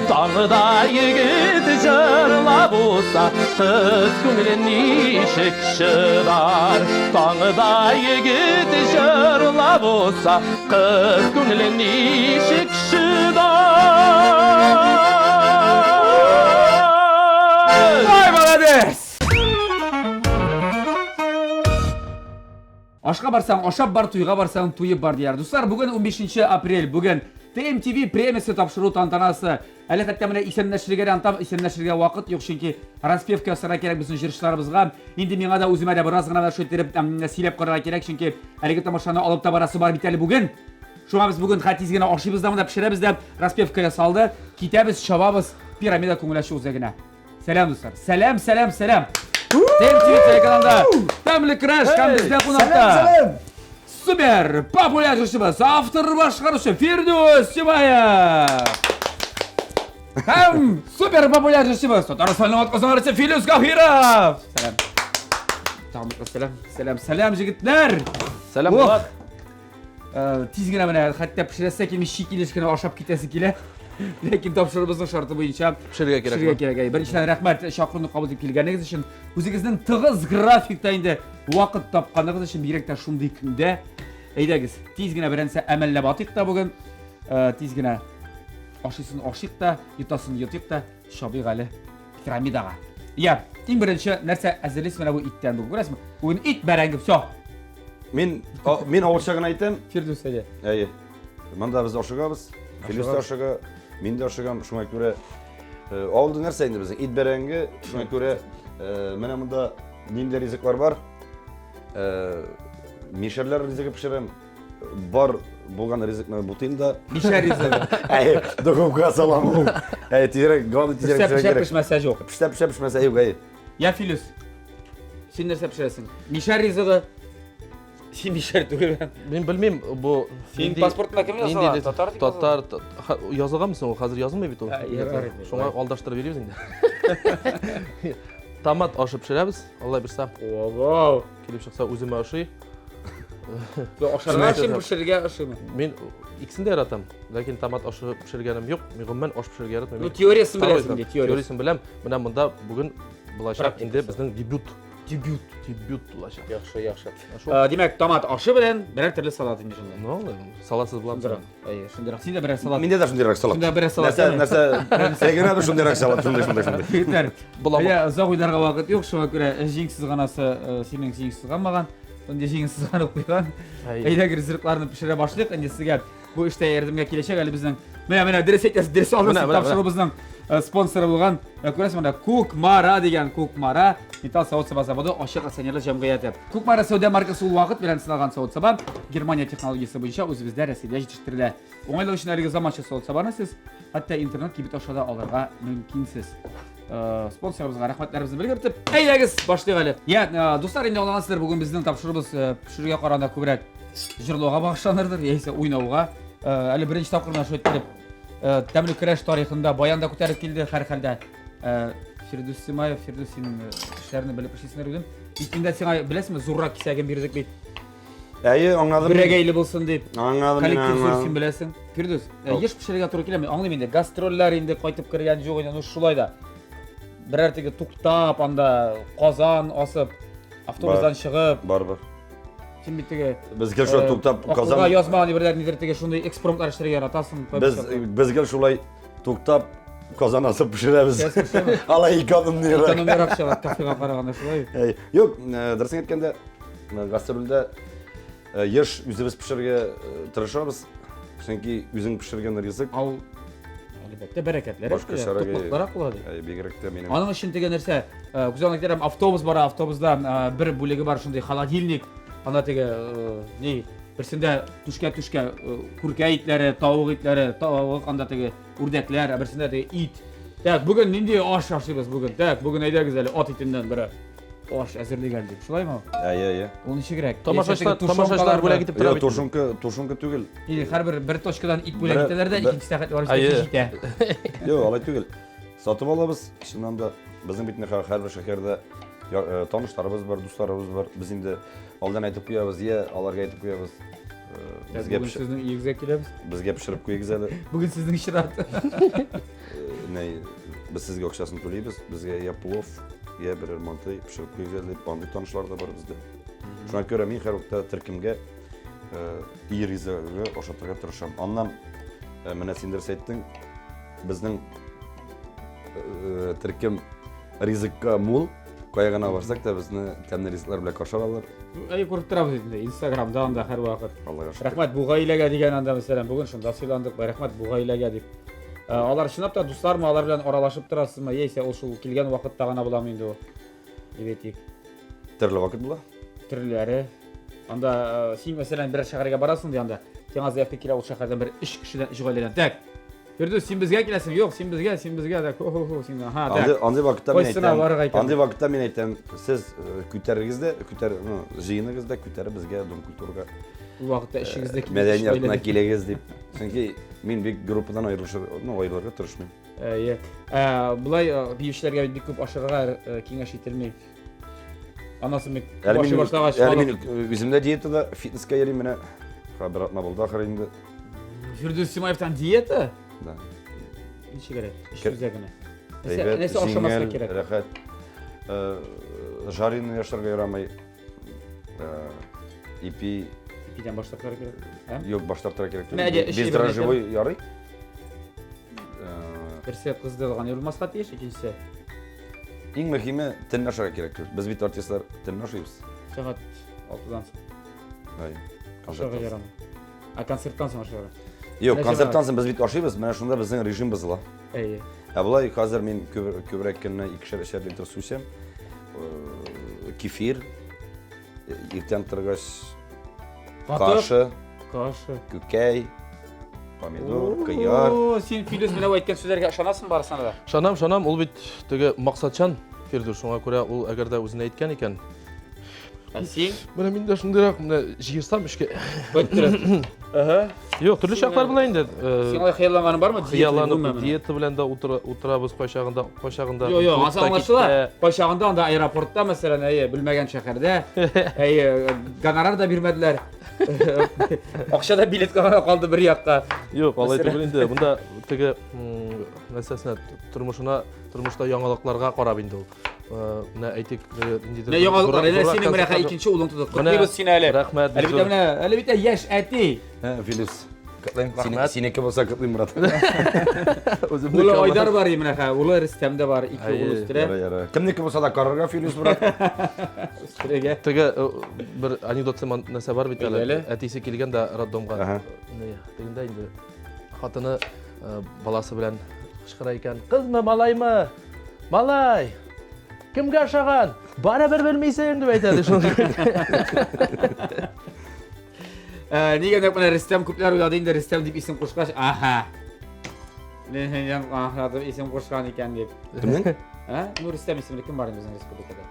Таңда егет җырлап узса, кыз күңеле ничек чыдар? Таңда егет җырлап узса, кыз күңеле ничек чыдар? Ай, молодец! Ашка барсаң, ашап бар, туйга барсаң, туеп бар дияр. Дуслар, бүген 15 апрель, бүген ТМТВ премиясе тапшыру тантанасы. Әле хәтта менә исәнләшергә дә антам, исәнләшергә вакыт юк, чөнки распевка ясарга кирәк безнең җырчыларыбызга. Инде миңа да үземә дә бераз гына да шулай иттереп сөйләп карарга кирәк, чөнки әлеге тамашаны алып та барасы бар бит әле бүген. Шуңа без бүген хәтта тиз генә ашыйбыз да, монда пешерәбез дә, распевка ясалды. Китәбез, чабабыз пирамида күңел ачу үзәгенә. Сәлам, дуслар. Сәлам, сәлам, сәлам. ТМТВ телеканалында Тәмле краш һәм бездә кунакта. Сәлам, Супер популяр җырчыбыз, автор башкаручы Фирдүс Тимаев. Һәм супер популяр җырчыбыз, Татарстанның атказанган артисты Филүс Каһиров. Сәлам. Тагын бер сәлам, сәлам, сәлам, җегетләр. Сәлам, Ох. Булат. Тиз генә менә хәтта пешерәсе килми, чи килеш кенә ашап китәсе килә. Ләкин тапшыруыбызның шарты буенча пешерергә кирәк. Пешерергә кирәк. Әй, Беренчедән рәхмәт чакыруны кабул итеп килгәнегез өчен. Үзегезнең тыгыз графикта инде вакыт тапканыгыз өчен, бигрәк тә шундый көндә. Әйдәгез, тиз генә берәнсә әмәлләп атыйк та бүген. Тиз генә ашыйсын ашыйк та, йотасын йотыйк та, чабыйк әле пирамидага. Я, иң беренче нәрсә әзерлисез менә бу иттән бүген, күрәсезме? Бүген ит, бәрәңге, все. Мин мин авылча гына әйтәм. Фирдүс әйдә. Әйе. Монда без ашыгабыз. Филүс тә ашыга, мин дә ашыгам. Шуңа күрә э, авылда нәрсә инде безнең? Ит бәрәңге, шуңа күрә э, менә монда нинди ризыклар бар? Э, мишәрләр ризыгы пешерәм. Бар булган ризыкны бутыйм да. Мишәр ризыгы. Әйе, духовкага салам. Әйе, тизрәк, главное тизрәк Пешсә пешерергә пешә, кирәк. пешмәсә юк. Пешсә пешә, пешмәсә юк, әйе. Я Филүс. Син нәрсә пешерәсең? Мишәр ризыгы. Син мишәр түгел. Мин белмим, бу Син нинди- паспортында кем языла? нинди- Татар дип Татар язылганмы соң ул? Хәзер язылмый бит ул. Ә, ярар инде, Шуңа алдаштырып йөрибез инде. Томат ашы пешерәбез, Алла бирсә. Вау. Килеп чыкса үземә ошый. Ашарга ошыймы, пешерергә ошыймы? Мин икесен дә яратам, ләкин томат ашы пешергәнем юк. Мин гомумән аш пешерергә яратмыйм. Ну, теориясен беләсең инде, теориясен. Теориясен беләм. Менә монда бүген булачак инде безнең дебют. Дебют. Дебют булачак. Яхшы, яхшы. Э, димәк, томат ашы белән берәр төрле салат инде шунда. Ну, салатсыз буламы? Шундыйрак. Әйе, шундыйрак. Син дә берәр салат. Миндә дә шундыйрак салат. Шунда берәр салат. Нәрсә, нәрсә, генә бер шундыйрак салат, шундый, шундый, шундый. Егетләр, Буламы? әйдә, озак уйларга вакыт юк, шуңа күрә җиң сызганасы э, синең җиң сызганмаган, инде җиң сызганып куйган. Әйе. Әйдә, ризыкларны пешерә башлыйк. Инде сезгә бу эштә ярдәмгә киләчәк әле безнең. Менә, менә, дөрес әйтәсез, дөрес Менә, алдыгыз менә, тапшыруыбызның э, спонсоры булган. Э, Күрәсез, монда Кукмара дигән Кукмара металл савыт-саба заводы ачык акционерлы җәмгыяте. Кукмара сәүдә маркасы ул вакыт белән сыналган савыт-саба Германия технологиясе буенча үзебездә Рәсәйдә җитештерелә. Уңайлык өчен әлеге заманча савыт-сабаны сез хәтта интернет кибет аша да алырга мөмкинсез. Э, спонсорыбызга рәхмәтләребезне белгертеп, әйдәгез, башлыйк әле. Я, э, дуслар, инде аңлагансыздар, бүген безнең тапшыруыбыз э, пешерүгә караганда күбрәк җырлауга багышланырдыр, яисә уйнауга. Әле беренче тапкыр менә шулай иттереп тәмле көрәш тарихында баян да күтәреп килде, һәрхәлдә. Фирдүс Симаев, Фирдүс, син эшләрне белеп эшлисеңдер үзең. Итнең дә сиңа, беләсеңме, зуррак кисәген бирдек бит. Әйе, аңладым. Берәгәйле булсын дип. Аңладым. Коллектив зур, син беләсең. Фирдүс, еш пешерергә туры киләме? Аңлыйм инде, гастрольләр инде кайтып кергән юк инде, ну шулай да. Берәр теге туктап, анда казан асып, автобустан чыгып. Бар, бар. Син бит теге Без гел шулай туктап казан. Акылга язмаган әйберләр нидер теге шундый экспромтлар эшләргә яратасың. Без без гел шулай туктап казан асып пешерәбез. Алай экономнырак. Экономнырак чыга кафега караганда шулай. Юк, дөресен әйткәндә, гастрольдә еш үзебез пешерергә тырышабыз. Чөнки үзең пешергән ризык Ал әлбәттә бәрәкәтлерәк, туклыклырак була ди. Бигрәк тә минем. Аның өчен теге нәрсә, күз алдына китерәм, автобус бара, автобуста бер бүлеге бар шундый холодильник, анда теге ни, берсендә түшкә-түшкә күркә итләре, тавык итләре, тавык анда теге үрдәкләр, ә берсендә теге ит. Так, бүген нинди аш ашыйбыз бүген? Так, бүген әйдәгез әле ат итеннән берәр аш әзерлик әле дип. Шулаймы? Әйе, әйе. Ул ничегрәк? Тамашачылар, тамашачылар бүләк итеп тора бит. Тушенка, тушенка түгел. Или һәрбер бер точкадан ит бүләк итәләр дә, икенче сәгать барып җитә. Юк, алай түгел. Сатып алабыз. Чыннан да безнең бит һәрбер шәһәрдә э, танышларыбыз бар, дусларыбыз бар. Без инде алдан әйтеп куябыз, я аларга әйтеп куябыз. Э, безгә бүген сезнең өегезгә киләбез. Безгә пешереп куегыз әле. Бүген сезнең чират. Нәй, без сезгә акчасын түлибез, безгә я плов, я берәр мантый пешереп куегыз әле дип, андый танышлар да бар бездә. Шуңа күрә мин һәрвакытта төркемгә ир ризыгы ашатырга тырышам. Аннан менә син дөрес әйттең, безнең төркем ризыкка мул, кая гына барсак та безне тәмле ризыклар белән каршы алалар. Әй, күреп торабыз инде Инстаграмда анда һәрвакыт. Аллага шөкер. Рәхмәт бу гаиләгә дигән анда мәсәлән, бүген шунда сыйландык, рәхмәт бу гаиләгә дип. Алар чынлап та дуслармы, алар белән аралашып торасызмы, яисә ул шул килгән вакытта гына буламы инде ул? Дип әйтик. Төрле вакыт була. Төрлеләре. Анда син мәсәлән берәр шәһәргә барасың ди анда. Сиңа заявка килә ул шәһәрдән бер өч кешедән, өч гаиләдән. Так. Фирдүс, син безгә киләсең? Юк, син безгә, син безгә. Так, хо, хо, хо, син. Аһа, так. Андый, андый вакытта мин Кайсына әйтәм. барырга икән? Андый вакытта мин әйтәм, сез күтәрегез дә, күтәр, ну, җыеныгыз да күтәреп безгә Дом культурага Ул вакытта эшегез дә килеп мәдәни йортына килегез дип. Чөнки мин бик группадан аерылышыр, ну, аерылырга тырышмыйм. Әйе. Ә, болай биючеләргә бит бик күп ашарга киңәш ителми. Аннан соң бик Әле ашый мин, башлагач, әле мин халык үзем дә диетада, фитнеска йөрим менә. Бер атна булды ахыры инде. Фирдүс Симаевтан диета? Да. Ничек әле? Эш Кер- үзәгенә. Нәрсә, Әйбәт, нәрсә ашамаска җиңел, кирәк? рәхәт. Жареный ашарга ярамый. Ипи Ипидән баш тартырга кирәк. Ә? юк, баш тартырга кирәк Менә әйдә, эш Бездрожжевой ярый. Берсе кыздырылган ярылмаска тиеш, икенчесе Иң мөһиме төнлә ашарга кирәк түгел. Без бит артистлар төнлә ашыйбыз. сәгать 6-дан соң Әй, ашарга концерттан соң. ярамый. Ә концерттан соң ашарга. Юк, Нәрсә концерттан соң без бит ашыйбыз, менә шунда безнең режим бозыла. Әйе. Ә болай хәзер мин күбрәк көнне икешәр өчәр литр су эчәм. Кефир, иртән торгач каша, Каша. күкәй, помидор, кыяр. О, син Филүс менә әйткән сүзләргә ышанасың барысына да. Ышанам, ышанам, ул бит теге максатчан Фирдүс, шуңа күрә ул әгәр дә үзенә әйткән икән. Ә син? Менә мин дә шундыйрак, менә җыерсам эшкә. Бөттереп. Ага. Юк, төрле чаклар була инде. Син алай хыялланганың бармы? Хыялланып, диета белән дә утырабыз кайчагында, кайчагында. Юк, юк, анысы аңлашыла. Кайчагында анда аэропортта, мәсәлән, әйе, белмәгән шәһәрдә, әйе, гонорар да бирмәделәр. Акча да билетка гына калды бер якка. Юк, алай түгел инде. Монда теге нәрсәсенә, тормышына, тормышта яңалыкларга карап инде ул. Менә әйтик, ниндидер Менә яңалыклар, әле синең менә икенче улың туды. Котлыйбыз сине әле. Рәхмәт. Әле бит менә, әле бит яшь әти. Филүс. Котлыйм. Синеке булса котлыйм, брат. Улы Айдар бар менә хә, улы Рөстәм дә бар, ике ул үстерә. Яра, яра. Кемнеке булса да карарга Филүс, брат. Үстерергә. Теге бер анекдот сыман нәрсә бар бит әле. Әтисе килгән дә роддомга. Тегендә инде хатыны баласы белән кычкыра икән. Кызмы, малаймы? Малай! Кемгә ошаган? Барыбер белмисең, дип әйтә ди шул. Нигә нәкъ менә Рөстәм күпләр уйлады инде Рөстәм дип исем кушкач, аһа. Ләһәм аһа дип исем кушкан икән дип. Кемнең? Ә? Ну Рөстәм исемле кем бар инде безнең республикада?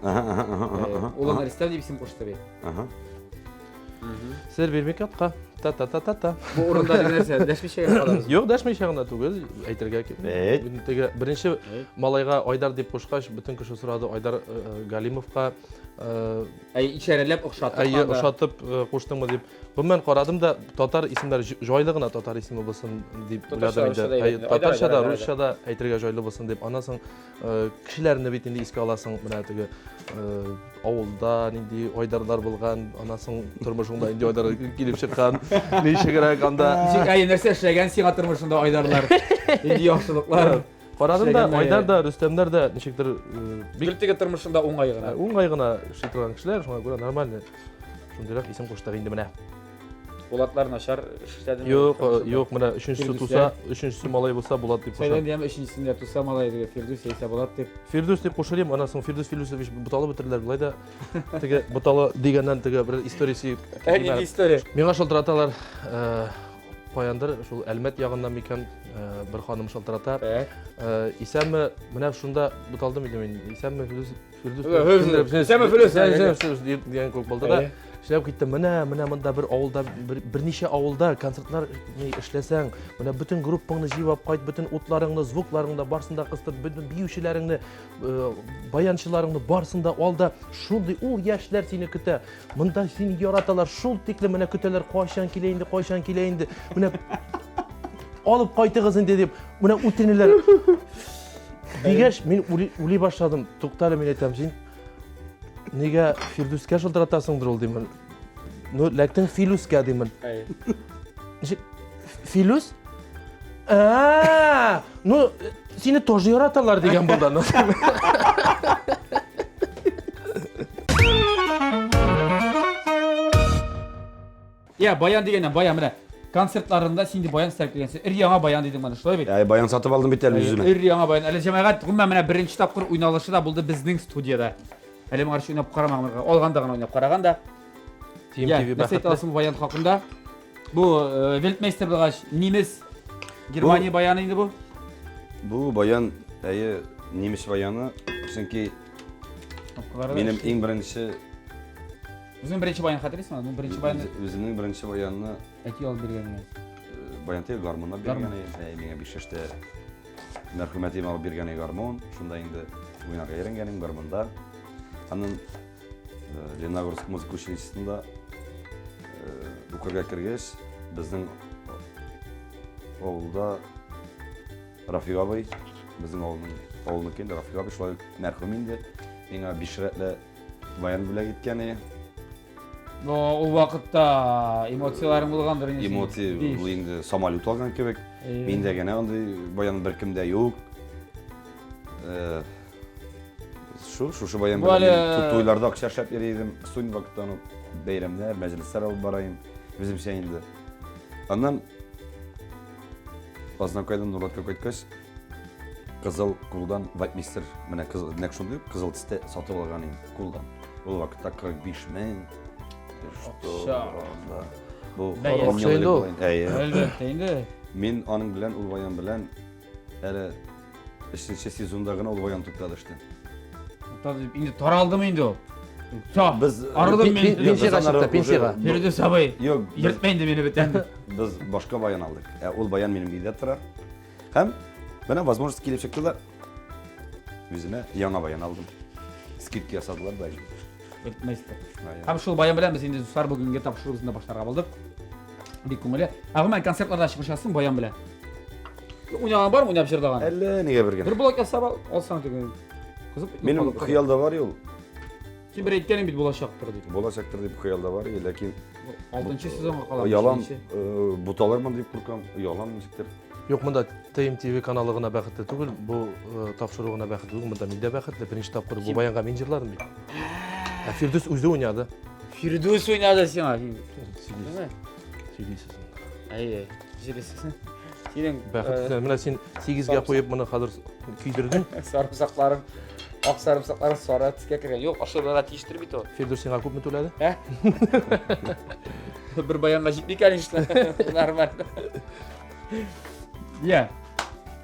Аһа, аһа, аһа, аһа. Улына Рөстәм дип исем кушты бит. Аһа. Сер бирмик ятка. Та-та-та-та-та. Бу урында нәрсә, дәшмичә генә калабыз. Юк, дәшмичә генә түгел, әйтергә Әйт. Теге беренче малайга Айдар дип кушкач, бөтен кеше сорады Айдар Галимовка. Әй, ишарәләп охшатып. Әйе, ошатып куштыңмы дип. Гомумән карадым да, татар исемнәре җайлы гына татар исеме булсын дип уйладым инде. Татарча да, русча да әйтергә җайлы булсын дип. Аннан соң кешеләрне бит инде искә аласың, менә теге авылда нинди айдарлар булган, аннан соң тормышыңда нинди айдар килеп чыккан, ничегрәк анда. Ничек, әй, нәрсә эшләгән сиңа тормышыңда айдарлар? Нинди яхшылыклар? Карадым да, Айдар да, Рөстәмнәр дә ничектер бик теге тормышында уңай гына. Уңай гына эшли торган кешеләр, шуңа күрә нормально. Шундыйрак исем куштык инде менә. Булатлар начар эшләдеме? Юк, юк, менә өченчесе туса, өченчесе малай булса, Булат дип кушам. Сәйлән дигән өченчесендә туса малай дип, Фирдүс яисә Булат дип. Фирдүс дип кушырым, аннан соң Фирдүс Филүсович буталып бетерделәр болай да. Теге буталы дигәннән теге бер историясе. Ә нинди история? Миңа шалтыраталар, каяндыр, шул Әлмәт ягыннан микән, бер ханым шалтырата. Исәнме, менә шунда буталдым инде мин. Исәнме, Фирдүс Фирдүс. Исәнме, Фирдүс. Дигән күк булды да. Эшләп китте. Менә, менә монда бер авылда, берничә авылда концертлар эшләсәң, менә бөтен группаңны җыеп алып кайт, бөтен утларыңны, звукларыңны да барсын да кыстыр, бөтен биючеләреңне, баянчыларыңны барсын да ал да, шундый ул яшьләр сине көтә. Монда сине яраталар, шул тиклем менә көтәләр, кайчан килә инде, кайчан килә инде. Менә. Алып кайтыгыз инде дип, менә үтенәләр. Дигәч, мин уйлый башладым. Туктале, мин әйтәм, син нигә Фирдүскә шылтыратасыңдыр ул димен. Ну, ләктең Филүскә димен. Ничек? Филүс? А, ну, сине тоже яраталар дигән булды. Я, баян дигәннән, баян менә. Концертларында син инде баян эшләп килгәнсең. Ир яңа баян дидең моны, шулай бит? Әй, баян сатып алдым бит әле үземә. Ир яңа баян. Әле җәмәгать, гомумән менә беренче тапкыр уйналышы да булды безнең студиядә. Әле моңарчы уйнап карамаган, алганда гына уйнап караган да. Team Я, TV нәрсә әйтә бәхетле. аласың бу баян хакында? Бу э, Вельтмейстер булгач, немец, Германия баяны инде бу. Бу баян, әйе, немец баяны, чөнки Кнопкалары да минем эшли. иң беренче Үзең беренче баян хәтерлисеңме? Бу беренче баянны Үземнең беренче баянны әти алып биргән иде. Баян түгел, гармуннан биргән иде. Миңа 5 яшьтә мәрхүм әтием алып биргән иде гармун. Шунда инде уйнарга өйрәнгән идем гармунда. Аннан Лениногорск музыка училищесында укырга кергәч, безнең авылда Рафик абый, безнең авылның авылныкы инде Рафик абый шулай ук мәрхүм инде. Миңа биш рәтле Баян бүләк иткән иде. Но ул вакытта эмоцияләрең булгандыр инде. Эмоция ул инде самолет алган кебек. Миндә генә андый баян беркемдә юк. Э, шу шушы баян белән мин туйларда акча эшләп йөри идем. Студент вакыттан ук бәйрәмнәр, мәҗлесләр алып бара идем. Үземчә инде. Аннан Азнакайдан Нурлатка кайткач, Кызыл кулдан ватмистр, менә кызыл, нәкъ шундый кызыл төстә сатып алган идем кулдан. Ул вакытта 45 мең. Акча. Бу Акча инде ул. Әйе. Әлбәттә инде. Мин аның белән ул баян белән әле өченче сезонда гына ул баян туктады эштән. Туктады дип, инде таралдымы инде ул? Все, Без арыдым мин. Пенсиягә чыкты, пенсиягә. Фирдүс абый. Юк, йөртмә инде мине бүтән. Без башка баян алдык. Ә ул баян минем өйдә тора. Һәм менә возможность килеп чыкты да, үземә яңа баян алдым. Скидка ясадылар да. Бетмәстер. Һәм шул баян белән без инде дуслар бүгенге тапшыруыбызны башларга булдык. Бик күңелле. Ә гомумән концертларда чыгыш ясыйсың баян белән. Уйнаган бармы, уйнап җырлаган? Әллә нигә бер генә. Бер блок ясап ал, алсаң түгел. Кызык. Минем хыялда бар ул. Син бер әйткәнең бит булачактыр дип. Булачактыр дип хыялда бар, ләкин Алтынчы сезонга кала. Оялам, э, буталырмын дип куркам, оялам ничектер. Юк, монда ТМТВ каналы гына бәхетле түгел, бу э, тапшыру гына бәхетле түгел, монда мин дә бәхетле. Беренче тапкыр бу баянга мин җырладым бит. Ә Фирдүс үзе уйнады. Фирдүс уйнады сиңа. Сөйлисез. Сөйлисез. Әйе, сөйлисез. Синең бәхетле. Менә син 8-гә куеп моны хәзер көйдердең. Сарымсакларың, ак сарымсакларың сары төскә кергән. Юк, ашырырга тиештер бит ул. Фирдүс сиңа күпме түләде? Ә? Бер баянга җитми, конечно. Нормально. Я.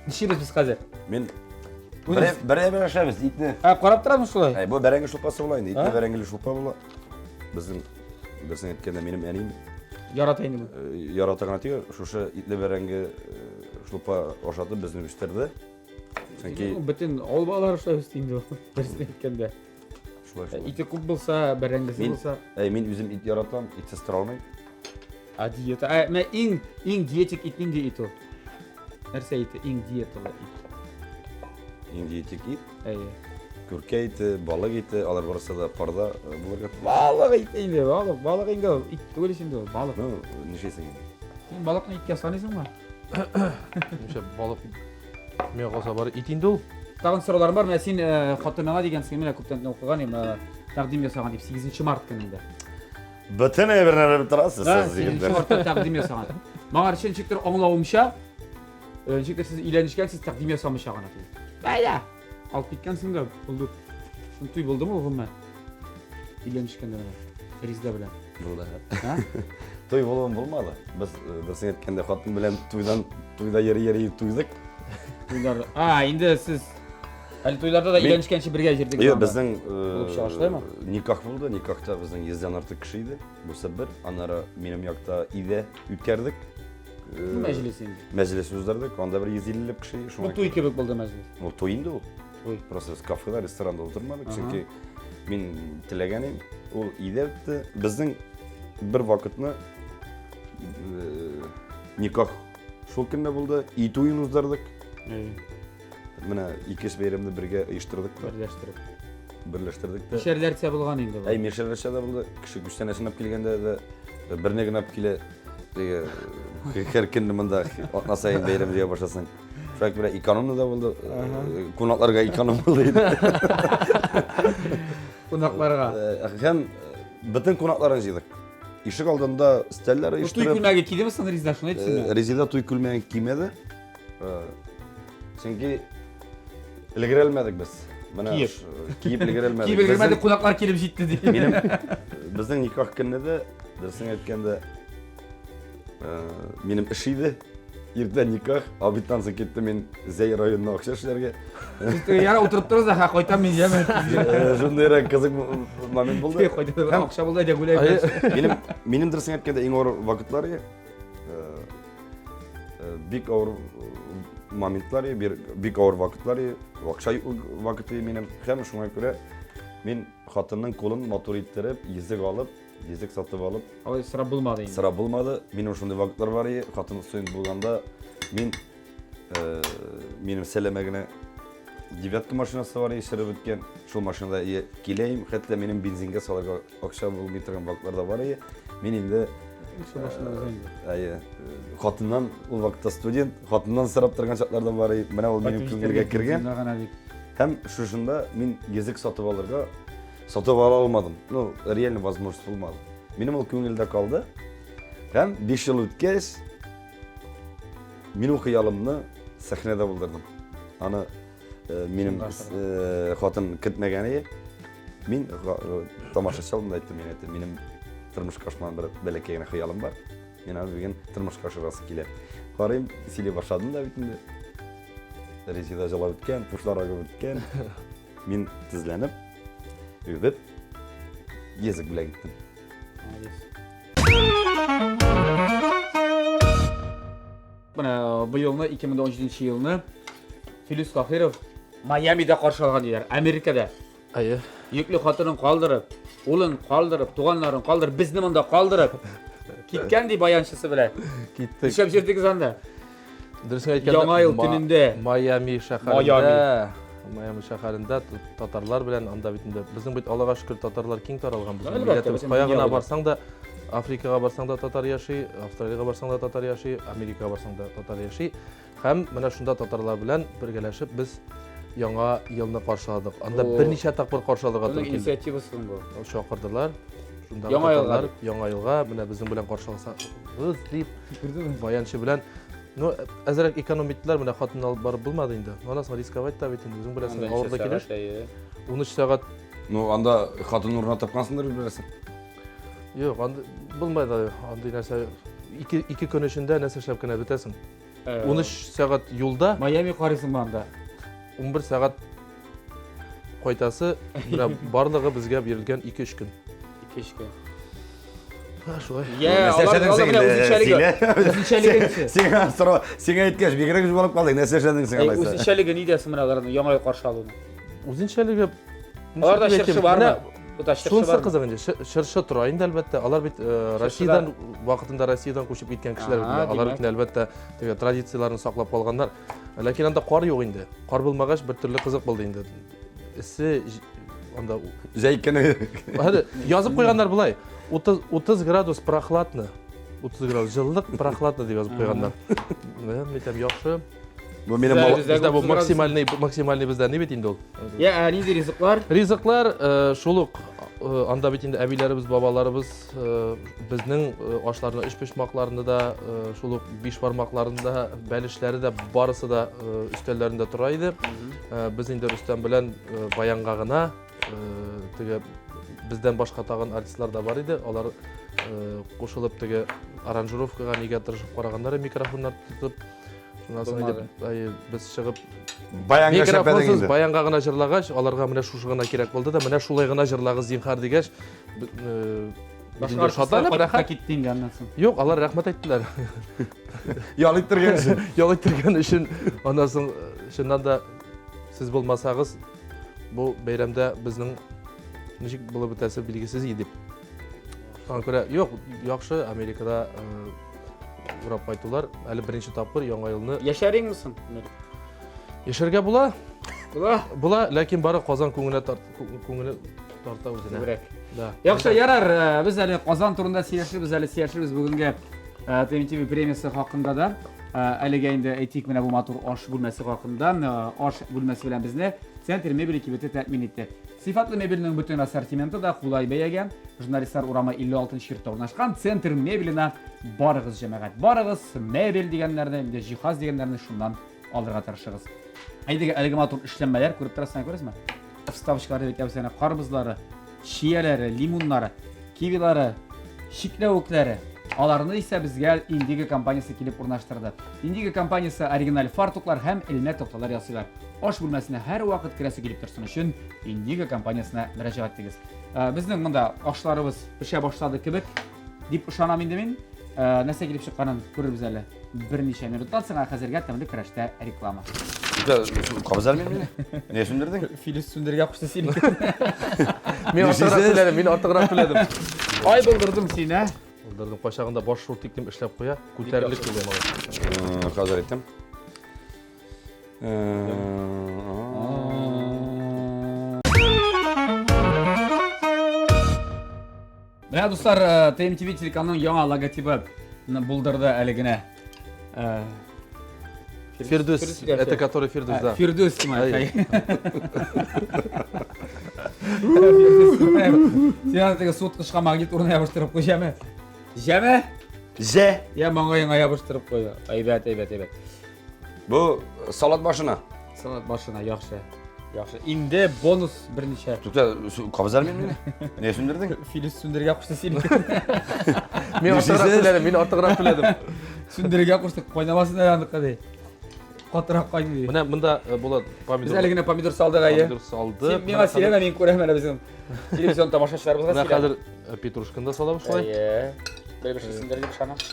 Нишлибез без хәзер? Мин бер бер ашабыз итне. Ә, карап торамыз шулай. Әй, бу бәрәңге шулпасы була инде. Итле бәрәңгеле шулпа була. Безнең берсен әйткәндә минем әнием ярата инде бу. Э, ярата гына түгел, шушы итле бәрәңге э, шулпа ашатып безне үстерде. Чөнки бөтен авыл балалары шулай үсте инде ул, берсен әйткәндә. Шулай шулай. Ите күп булса, бәрәңгесе булса. Әй, мин үзем ит яратам, итсез тора алмыйм. А диета? Ә, менә иң иң диетик ит нинди ит ул? Нәрсә ите иң диеталы ит? Иң диетик ит? Әйе. Күркә ите, балык ите, алар барысы да парда э, булырга. Балык ите инде, балык, балык инде ул. Ит түгел ич инде ул, балык. Ну, нишлисең инде? Син балыкны иткә саныйсыңмы? Нишләп балык миңа калса бары ит инде ул. Тагын сорауларым бар. Менә син э, хатыныңа дигәнсең, менә күптән укыган идем, э, тәкъдим ясаган дип 8 март көнендә. Бөтен әйберне белеп торасыз сез, егетләр. Мартта тәкъдим ясаган. Моңа өчен ничектер аңлавымча, э, ничектер сез өйләнешкәнсез, тәкъдим ясамыйча гына түгел. Әйдә! Алып киткәнсең дә, булды. Шул туй булдымы ул гомумән? Өйләнешкәндә менә Резидә белән. Булды. Туй булуын булмады. Без э, берсен әйткәндә хатын белән туйдан туйда йөри-йөри туйдык. Туйлар. А, инде сез әле туйларда да өйләнешкәнче бергә йөрдегез. Юк, безнең э, чыга Никах булды. Никахта безнең йөздән артык кеше иде. Бусы бер. Аннары минем якта өйдә үткәрдек. Э, мәҗлес инде. Мәҗлес уздырдык. Анда бер 150 ләп кеше. Бу туй кебек булды мәҗлес. Ул туй инде ул. Туй. Просто без кафеда, ресторанда утырмадык, чөнки мин теләгән идем. Ул өйдә үтте. Безнең бер вакытны э, никах Шул көнне булды. Ит уен уздырдык. Менә ике бәйрәмне бергә оештырдык та. Берләштереп. Берләштердек тә. Мишәрләрчә булган инде бу. Әй, мишәрләрчә дә булды. Кеше күчтәнәчен алып килгәндә дә берне генә алып килә. Теге һәр көнне монда атна саен бәйрәм җыя башласаң. Шулай күрә экономно да булды. Кунакларга эконом булды инде. Кунакларга. Һәм бөтен кунакларын җыйдык. Ишек алдында стәлләр оештырып. Туй күлмәге кидеме соң Резеда, шуны әйтсен. Резеда туй күлмәген кимәде. Чөнки өлгерә без. Менә киеп. Киеп өлгерә алмадык. Киеп өлгермәдек, кунаклар килеп җитте ди. Минем безнең никах көнне дә, дөресен әйткәндә, минем эш иде. Иртән никах, обедтан соң киттем мин Зәй районына акча эшләргә. Яра утырып торыгыз да, кайтам мин, яме. Шундыйрак кызык момент булды. Кайтам, акча булды, әйдә гуляй. Минем минем дөресен әйткәндә иң авыр вакытлар бик авыр моментлар, бик авыр вакытлар, акча вакыты минем. Һәм шуңа күрә мин хатынның кулын матур иттереп, йөзек алып, Йөзек сатып алып. Алай сорап булмады инде. Сорап булмады. Минем шундый вакытлар бар иде. Хатын студент булганда мин э, минем сәләмә генә девятка машинасы бар иде, череп беткән. Шул машинада киләем, хәтта минем бензинга салырга акча булмый торган вакытлар да бар иде. Мин инде Шул машинада инде. Әйе, хатыннан ул вакытта студент, хатыннан сорап торган чаклар да бар иде. Менә ул минем күңелгә кергән. Һәм шушында мин йөзек сатып алырга Сатып ала алмадым. Ну, реально возможность булмады. Минем ул күңелдә калды. Һәм 5 ел үткәч, мин ул хыялымны сәхнәдә булдырдым. Аны э, минем э, хатын көтмәгән иде. Мин э, тамашачы алдында әйттем, мин әйттем, минем тормышка ашмаган бер бәләкәй генә хыялым бар. Мин аны бүген тормышка ашырасы килә. Карыйм, сөйли башладым да бит инде. Резида җылап беткән, пушлар агып беткән. Мин тезләнеп, үбеп, язык белән киттем. Молодец. Менә быелны 2017 елны Филүс Каһиров Майамида каршы алган диләр, Америкада. Әйе. Йөкле хатынын калдырып, улын калдырып, туганнарын калдырып, безне монда калдырып киткән ди баянчысы белән. Киттек. Нишләп йөрдегез анда? Дөресен әйткәндә, Яңа ел төнендә. Майами шәһәрендә, Майами шәһәрендә татарлар белән анда бит инде безнең бит Аллага шөкер татарлар киң таралган безнең милләтебез. Кая гына барсаң да, Африкага барсаң да татар яши, Австралиягә барсаң да татар яши, Америкага барсаң да татар яши. Һәм менә шунда татарлар белән бергәләшеп без яңа елны каршыладык. Анда берничә тапкыр каршыларга туры килде. Инициативасы бу. Чакырдылар. Шунда татарлар яңа елга менә безнең белән каршыласагыз дип баянчы белән. Ну, әзрәк эконом иттеләр, менә хатынны алып барып булмады инде. Ну, аннан соң рисковать та бит инде, үзең беләсең, авырлы килеш. 13 сәгать. Ну, анда хатын урынына тапкансыңдыр бит берәрсен. Юк, анда булмайды андый нәрсә. Ике, ике көн эчендә нәрсә эшләп кенә бетәсең. 13 сәгать юлда. Майами карыйсыңмы анда? 11 сәгать кайтасы, менә барлыгы безгә бирелгән 2-3 көн. 2-3 көн. Ха, шулай. Я, алар алар менә үзенчәлеге. Үзенчәлеге. Сиңа сорау, сиңа әйткәч, бигрәк җуалып калдың. Нәрсә эшләдең син алайса? Үзенчәлеге нидә соң менә аларның яңа ел каршы алуның? Үзенчәлеге Аларда чыршы бармы? Шунысы кызык инде, чыршы тора инде әлбәттә. Алар бит Россиядән вакытында Россиядән күчеп киткән кешеләр бит. Алар бит әлбәттә теге традицияләрен саклап калганнар. Ләкин анда кар юк инде. Кар булмагач, бер төрле кызык булды инде. Эссе анда җәй көне. Хәзер язып куйганнар болай. 30 30 градус прохладно. 30 градус җылылык прохладно дип язып куйганнар. Мин әйтәм, яхшы. Бу минем бездә бу максимальный максимальный бездә ни бит инде ул. Я, ә нинди ризыклар? Ризыклар э, шул ук э, анда бит инде әбиләребез, бабаларыбыз э, безнең ашларны өчпочмакларны да, шул ук биш бармакларны да, бәлешләре дә барысы да өстәлләрендә тора иде. Без инде Рөстәм белән баянга гына теге бездән башка тагын артистлар да бар иде. Алар кушылып теге аранжировкага нигә тырышып караганнар микрофоннар тотып. Шуннан соң инде без чыгып баянга шәпәдең инде. Баянга гына җырлагач, аларга менә шушы гына кирәк булды да, менә шулай гына җырлагыз зинхар дигәч, Башка шатланып рәхәт китте инде аннан соң. Юк, алар рәхмәт әйттеләр. Ял иттергән өчен. Ял иттергән өчен. Аннан соң чыннан да сез булмасагыз, бу бәйрәмдә безнең ничек булып бетәсе билгесез иде дип. Шуңа күрә, юк, яхшы Америкада. урап кайтулар. Әле беренче тапкыр Яңа елны. Яшәриңме соң? Яшәргә була. Була. Була, ләкин бары Казан күңеле тарт, күңеле тарта үзенә. Күбрәк. Да. Яхшы, ярар, э, без әле Казан турында сөйләшербез, әле сөйләшербез бүгенге ТМТВ премиясе хакында да. Э, әлегә инде әйтик менә бу матур аш бүлмәсе хакында. Э, аш бүлмәсе белән безне Центр мебели кибете тәэмин итте. Сыйфатлы мебельнең бөтен ассортименты да кулай бәягә. Журналистлар урамы 56 йортта урнашкан Центр мебелена барыгыз, җәмәгать, барыгыз. Мебель дигәннәрне, инде җиһаз дигәннәрне шуннан алырга тырышыгыз. Әйдәгез, әлеге матур эшләнмәләр күреп торасың, күрәсезме? Вставочкалар дип әйтәбез әнә карбызлары, чияләре, лимоннары, кивилары, чикләвекләре. Аларны исә безгә Индиго компаниясе килеп урнаштырды. Индиго компаниясе оригиналь фартуклар һәм элмә такталар ясыйлар. Аш бүлмәсенә һәрвакыт керәсе килеп торсын өчен Индиго компаниясенә мөрәҗәгать итегез. Э, безнең монда ашларыбыз пешә башлады кебек дип ышанам инде мин. Э, нәрсә килеп чыкканын күрербез әле. Берничә минуттан соң, ә хәзергә тәмле көрәштә реклама. Кабызар мин мине? Нигә сүндердең? Филис сүндерергә кушты сине. Мин артыграк түләдем, мин артыграк түләдем. Ай булдырдым сине. Булдырдым. Кайчагында баш шул тиклем эшләп куя, күтәрелеп килә малай. Хәзер әйтәм. Менә дуслар, ТМТВ телеканалының яңа логотибы булдырды әле генә. Фирдүс, это который Фирдүс, да. Фирдүс, Син теге суыткычка магнит урынына ябыштырып куй, җәме. Җәме? Җә. Я маңгаеңа ябыштырып куй. Әйбәт, әйбәт, әйбәт. Бу салат башына. Салат башына, яхшы. Яхшы. Инде бонус берничә. Тукта, кабызар мин мине? Нигә сүндердең? Филис сүндерергә кушты сине. Мин артыграк түләдем, мин артыграк түләдем. Сүндерергә кушты, кайнамасын әле аныкы ди. Катырак кайный ди. Менә монда э, була помидор. Без әле генә помидор салдык әйе. Помидор салдык. Син миңа сөйләмә, мин күрәм әле безнең телевизион тамашачыларыбызга Менә хәзер э, петрушканы да салабыз шулай. Әйе. Бер бер сүндердек ышанам.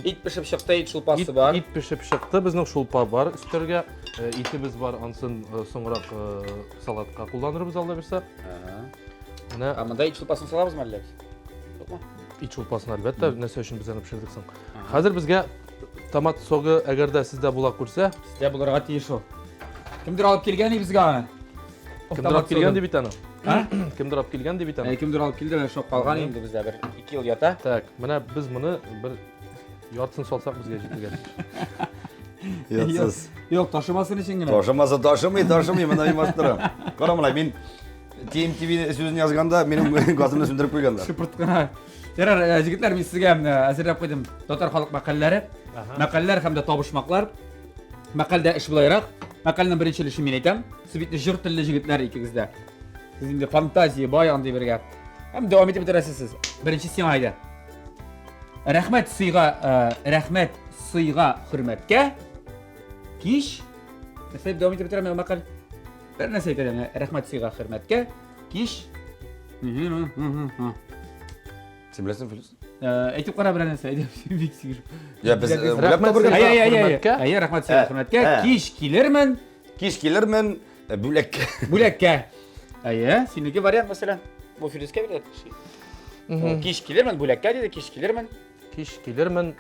Ит пешеп чыкты, ит шулпасы бар. Ит пешеп чыкты, безнең шулпа бар өстәргә. Э, итебез бар, ансын э, соңрак э, салатка кулланырбыз алла бирсә. Менә Ә монда ит шулпасын салабызмы әллә без? Юкмы? Ит шулпасын әлбәттә, нәрсә өчен без аны пешердек соң? Хәзер безгә томат согы, әгәр дә сездә була күрсә, Сездә булырга тиеш ул. Кемдер алып килгән безгә аны. Кемдер алып килгән дип бит аны. Кемдер алып килгән дип бит аны. Ә кемдер алып килде, менә шоп калган инде бездә бер 2 ел ята. Так, менә без моны бер яртысын салсак безгә җитергә. Ятсыз. Юк, ташымасын өчен генә. Ташымаса ташымый, ташымый, монда мин басып торам. Кара менә мин TMTV сүзен язганда минем газымны сүндереп куйганнар. Шыпырт кына. Ярар, э, җегетләр, мин сезгә менә әзерләп куйдым татар халык мәкальләре. Мәкальләр һәм дә табышмаклар. Мәкальдә эш болайрак. Мәкальнең беренче өлешен мин әйтәм. Сез бит җор телле җегетләр икегез дә. Сез инде фантазия бай андый бергә. Һәм дәвам итеп бетерәсез сез. Беренче сиңа әйдә. Рәхмәт сыйга, э, рәхмәт сыйга хөрмәткә. Кич. Нәрсә дип дәвам итеп бетерәм мин мәкаль? Бер нәрсә әйтә менә рәхмәт сыйга хөрмәткә. Кич. Син беләсең, Филүс? Э, әйтеп кара берәр нәрсә, әйтеп бик сигер. Я без э, уйлап Рәхмәт табырга. сыйга Әйе, әйе, әйе. хөрмәткә. Әйе, рәхмәт сыйга Ә, хөрмәткә. ә. Кич килермен. Кич килермен э, бүләккә. Бүләккә. Әйе, синеке вариант мәсәлән. Бу Филүскә бирелә. Кич килермен, бүләккә диде, кич килермен. Кич килермен.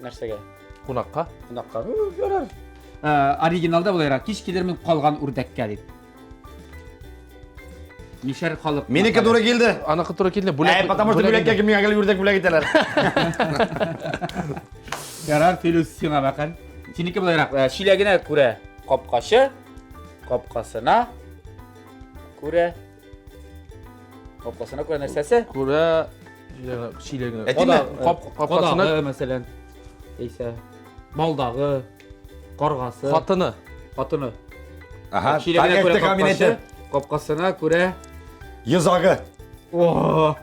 Нәрсәгә? Кунакка. Кунакка. Ярар. Э, оригиналда булайрак, кич килермен калган үрдәккә дип. Мишәр халык. Минеке туры килде. Аныкы туры килде. Бүләк. Ә, потому что бүләккә миңа гел үрдәк бүләк итәләр. Ярар, Филүс сиңа мәкаль. Синеке булайрак, э, чиләгенә күрә капкачы, капкасына күрә капкасына күрә нәрсәсе? Күрә чиләгенә. Әйтимме? Кап капкасына Кадагы, мәсәлән. Әйсә. Балдагы, каргасы. Хатыны. Хатыны. Ага, Чиләгенә так күрә әйтте һәм мин капкачы, әйтәм. капкасына күрә Йозагы. О!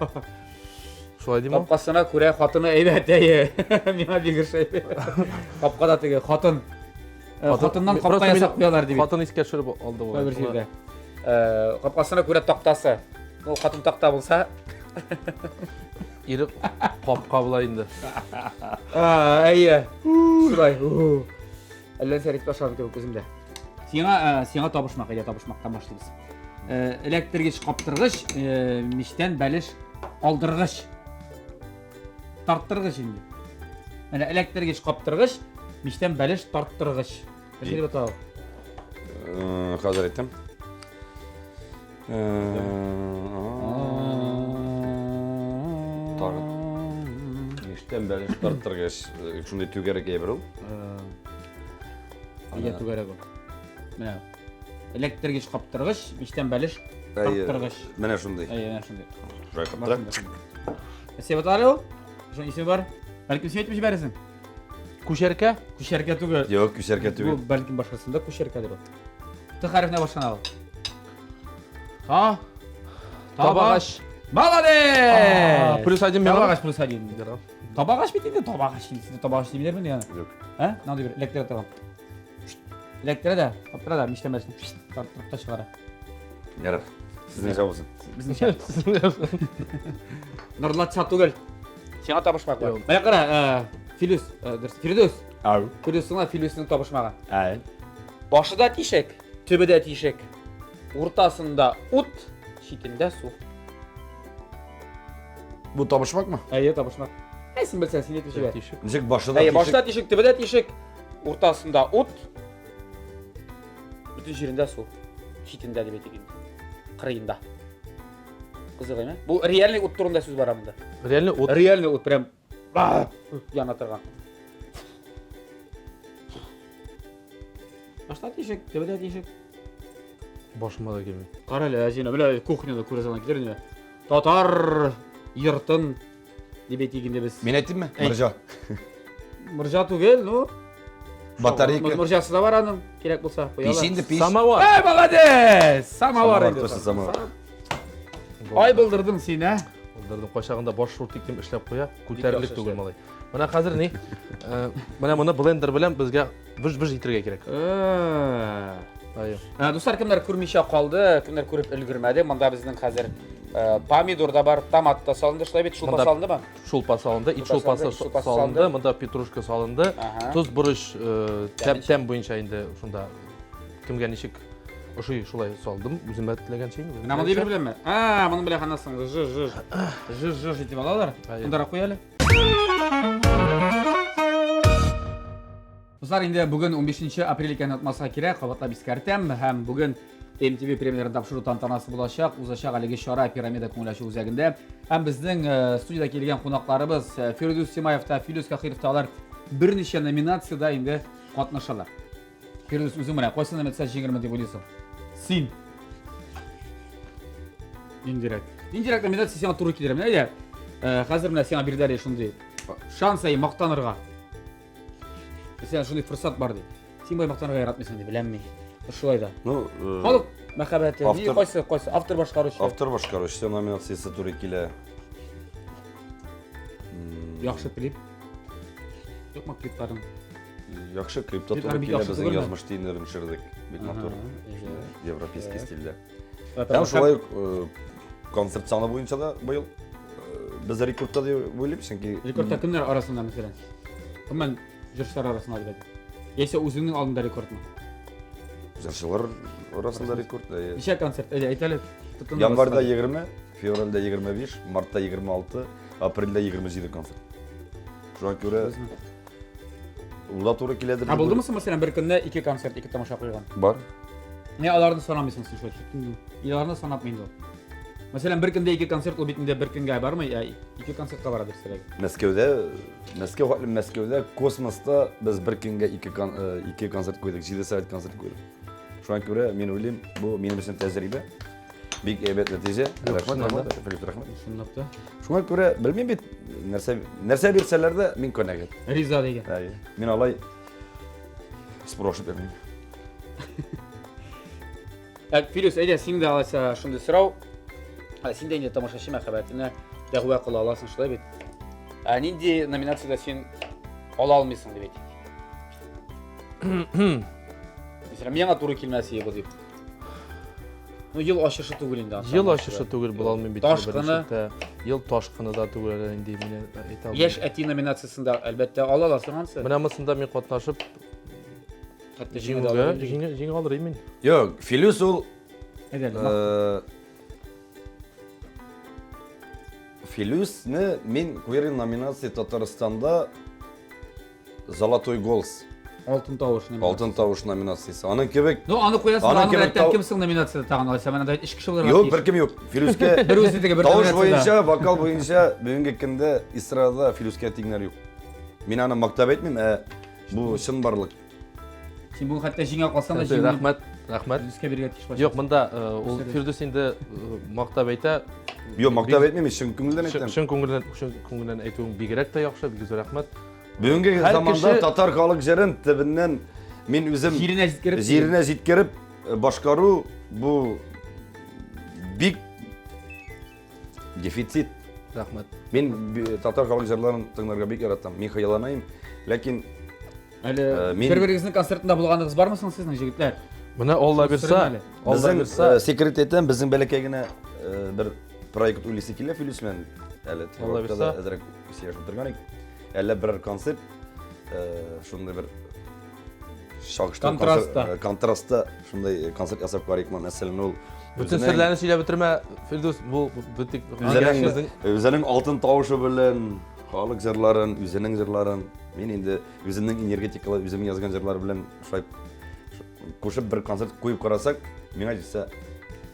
Шулай дим. Капкасына күрә хатыны әйбәт, әйе. Миңа бик ошый. Капкада теге хатын. Э, хатыннан капка ясап куялар дип. Хатын искә төшереп алды ул. Бер җирдә. Э, капкасына күрә тактасы. Ул хатын такта булса, ире капка була инде. Әйе. Шулай. Әллә нәрсә әйтеп башладым кебек үземдә. Сиңа, э, сиңа табышмак, әйдә табышмактан башлыйбыз. Э, эләктергеч, каптыргыч, э, мичтән бәлеш алдыргыч. Тарттыргыч инде. Менә эләктергеч, каптыргыч, мичтән бәлеш тарттыргыч. Нәрсә дип атала ул? Э, Хәзер әйтәм. Э, Тагын. Мичтән бәлеш тарттыргыч. Э, Шундый түгәрәк әйбер ул. Нигә түгәрәк ул? Менә эләктергеч, каптыргыч, мичтән бәлеш Әйе, тарттыргыч. Менә шундый. Әйе, менә шундый. Шулай каптыра. Нәрсә дип атала ул? Шуның исеме бар. Бәлкем син әйтеп җибәрерсең. Күчәркә? Күчәркә түгел. Юк, күчәркә Бу түгел. бәлкем башкасында күчәркәдер ул. Т хәрефенә башлана ул. Та. Табагач. Молодец! Плюс один миңа. Табагач плюс один. Табагач бит инде табагач. Инде сездә табагач димиләрме аны? Юк. Ә? Мынандай бер эләктерә торган. Эләктерә дә, каптыра да, мичтән бәлешне тарттырып та чыгара. Ярар. Сезнең җавабыз. Безнеңчә. Норлатса түгел. Сиңа табышмак бар. Юк. Менә кара, э, Филүс, э, дөрес, Фирдүс. Ау. Фирдүс сиңа Филүснең табышмагы. Әй. Башы да тишек, төбе дә тишек. Уртасында ут, читендә су. Бу табышмакмы? Әйе, табышмак. Әй, син белсәң, син әйтеп җибәр. Тишек. Ничек башы да Әйе, башы да тишек, төбе дә тишек. Уртасында ут, бөтен җирендә су. Читендә дип әйтик инде. Кырыенда. Кызык, әйме? Бу реальный ут турында сүз бара монда. Реальный ут. Реальный ут прям яна торган. Башта тишек, төбедә тишек. Башыма да килми. Кара әле, Зина, менә кухняда күрәсең килер инде. Татар йортын дип әйтик инде без. Мин әйтимме? Әйт. Морҗа. Морҗа түгел, ну. Батарейка. Морҗасы да бар аның, кирәк булса, куялар. Пич инде, пич. Самовар. Эй, молодец! Самовар Самовар, инде. точно самовар. Ай булдырдың син, ә? Булдырдым. Кайчагында баш шул тиклем эшләп куя, Бик күтәрерлек яхшы түгел эшләп. малай. Менә хәзер ни? Э, Менә моны блендер белән безгә быж-быж итәргә кирәк. Э. Әйе. Ә, Дуслар, кемнәр күрмичә калды, кемнәр күреп өлгермәде, монда безнең хәзер э, помидор да бар, томат та салынды, шулай бит, шулпа Монда- салындымы? Шулпа салынды, ит Шулпа шулпасы салынды, ит шулпасы салынды, салынды. монда петрушка салынды. Ага. Тоз, борыч, э, тәм, Тәменчә. тәм буенча инде шунда кемгә ничек ошый шулай салдым, үземә теләгәнчә инде. Менә мондый бер беләнме? А, моның белән ханасың, ж ж ж ж ж итеп алалар. Әйе. Мондарак куй әле. Дуслар, инде бүген 15 апрель икәнен онытмаска кирәк, кабатлап искәртәм һәм бүген MTV премияләрен тапшыру тантанасы булачак. Узачак әлеге чара Пирамида күңел ачу үзәгендә. Һәм безнең э, студиядә килгән кунакларыбыз э, Фирдүс Тимаев та, Филүс Кахиров та алар берничә номинациядә инде катнашалар. Фирдүс, үзең менә кайсы номинация җиңермен дип уйлыйсың? Син. Ниндирәк? Ниндирәк номинация сиңа туры килер? Менә әйдә. Э, хәзер менә сиңа бирделәр шундый шанс әй мактанырга. Сиңа шундый форсат бар ди. Син болай мактанырга яратмыйсың ди, беләм мин. Шулай да. Ну, э, Халык мәхәббәте, ни автор- кайсы, кайсы автор башкаручы. Автор башкаручы номинациясе туры килә. Яхшы клип. Юкмы клипларың? Яхшы клип та Клиплар туры бик килә, яхшы безнең түгелме? язмыш тиеннәрен төшердек. Бик матур. Ага, Европейский стильдә. Һәм Һәм шулай ук э, концерт саны буенча да быел э, без рекордта дип уйлыйм, чөнки Рекордта кемнәр арасында мәсәлән? Гомумән җырчылар арасында дип әйтик. Яисә үзеңнең алдында рекордмы? җырчылар арасында рекорд. әйе. Ничә концерт? Әйдә, әйт әле. Тотынып Январьда басма. 20, февральдә 25, мартта 26, апрельдә 27 концерт. Шуңа күрә ул да туры киләдер. Ә булдымы соң, мәсәлән, бер көнне ике концерт, ике тамаша куйган? Бар. Не, аларны санамыйсың син шулай. Аларны санап инде ул. Мәсәлән, бер көндә ике концерт, ул бит инде бер көнгә бармый, ә ике концертка бара дөресрәге. Мәскәүдә, Мәскәү хәтле Мәскәүдә космоста без бер көнгә ике кон, э, ике концерт куйдык, 7 сәгать концерт куйдык. Шуңа күрә мин уйлыйм, бу минем өчен тәҗрибә. Бик әйбәт нәтиҗә. Рәхмәт, рәхмәт, Филипп, рәхмәт. Чынлап та. Шуңа күрә белмим бит, нәрсә нәрсә бирсәләр дә мин канәгать. Риза дигән. Әйе. Мин алай спрашивать итмим. Ә, Филүс, әйдә, син дә алайса шундый сорау. Ә, син дә инде тамашачы мәхәббәтенә дәгъва кыла аласың, шулай бит? Ә нинди номинациядә син ала алмыйсың дип әйтик? Мәсәлән, миңа туры килмәс иде бу дип. Ну, ел ачышы түгел инде. ансамбль. Ел ачышы түгел була алмыйм бит. Ташкыны. беренчелектә. Ел ташкыны да түгел әле инде мин әйтә алмыйм. Яшь әти номинациясендә әлбәттә ала аласың ансы. Менә монысында мин катнашып Хәтта җиңә дә җиңүгә ала. җиңә җиңә алыр идем мин. Юк, Филүс ул Әйдә, әле, э, Филүсне мин куер номинация Татарстанда Золотой голос. Алтын тавыш номинациясе. Алтын тавыш номинациясе. Аның кебек. Ну, аны куясың, аның кебек тау... кем соң номинацияда тагын алайса? Менә анда өч кеше булырга Юк, беркем юк. Филүскә бер үзе теге бер Тавыш буенча, вокал буенча бүгенге көндә эстрадада Филүскә тиңнәр юк. Мин аны мактап әйтмим, ә бу чынбарлык. Син бүген хәтта җиңә калсаң да җиңү. Рәхмәт, рәхмәт. Филүскә бирергә тиеш башта. Юк, монда э, ул Фирдүс инде э, мактап әйтә. Юк, мактап әйтмим, чын күңелдән әйтәм. Чын күңелдән, чын күңелдән әйтүең бигрәк тә яхшы, бик зур рәхмәт. Бүгенге заманда татар халык җырын төбеннән мин үзем җиренә җиткереп җиренә җиткереп э, башкару бу бик дефицит. Рәхмәт. Мин татар халык җырларын тыңларга бик яратам. Мин хыялланайым, ләкин әле э, бер-берегезнең концертында булганыгыз бармы соң сезнең, җегетләр? Менә Алла бирса, Алла бирса, э, секрет әйтәм, безнең бәләкәй генә бер проект уйлыйсы килә Филүс белән. Әле Алла бирса, әзрәк сөйләшеп торган идек. Әллә берәр концерт, э, шундый бер чагыштыру контрастта, э, контрастта шундый концерт ясап карыйкмы, мәсәлән, ул Бөтен серләрне сөйләп бетермә, Фирдүс, бу бөтен үзенең үзенең алтын тавышы белән халык җырларын, үзенең җырларын, мин инде үземнең энергетикалы, үзем язган җырлар белән шулай кушып бер концерт куеп карасак, миңа җитсә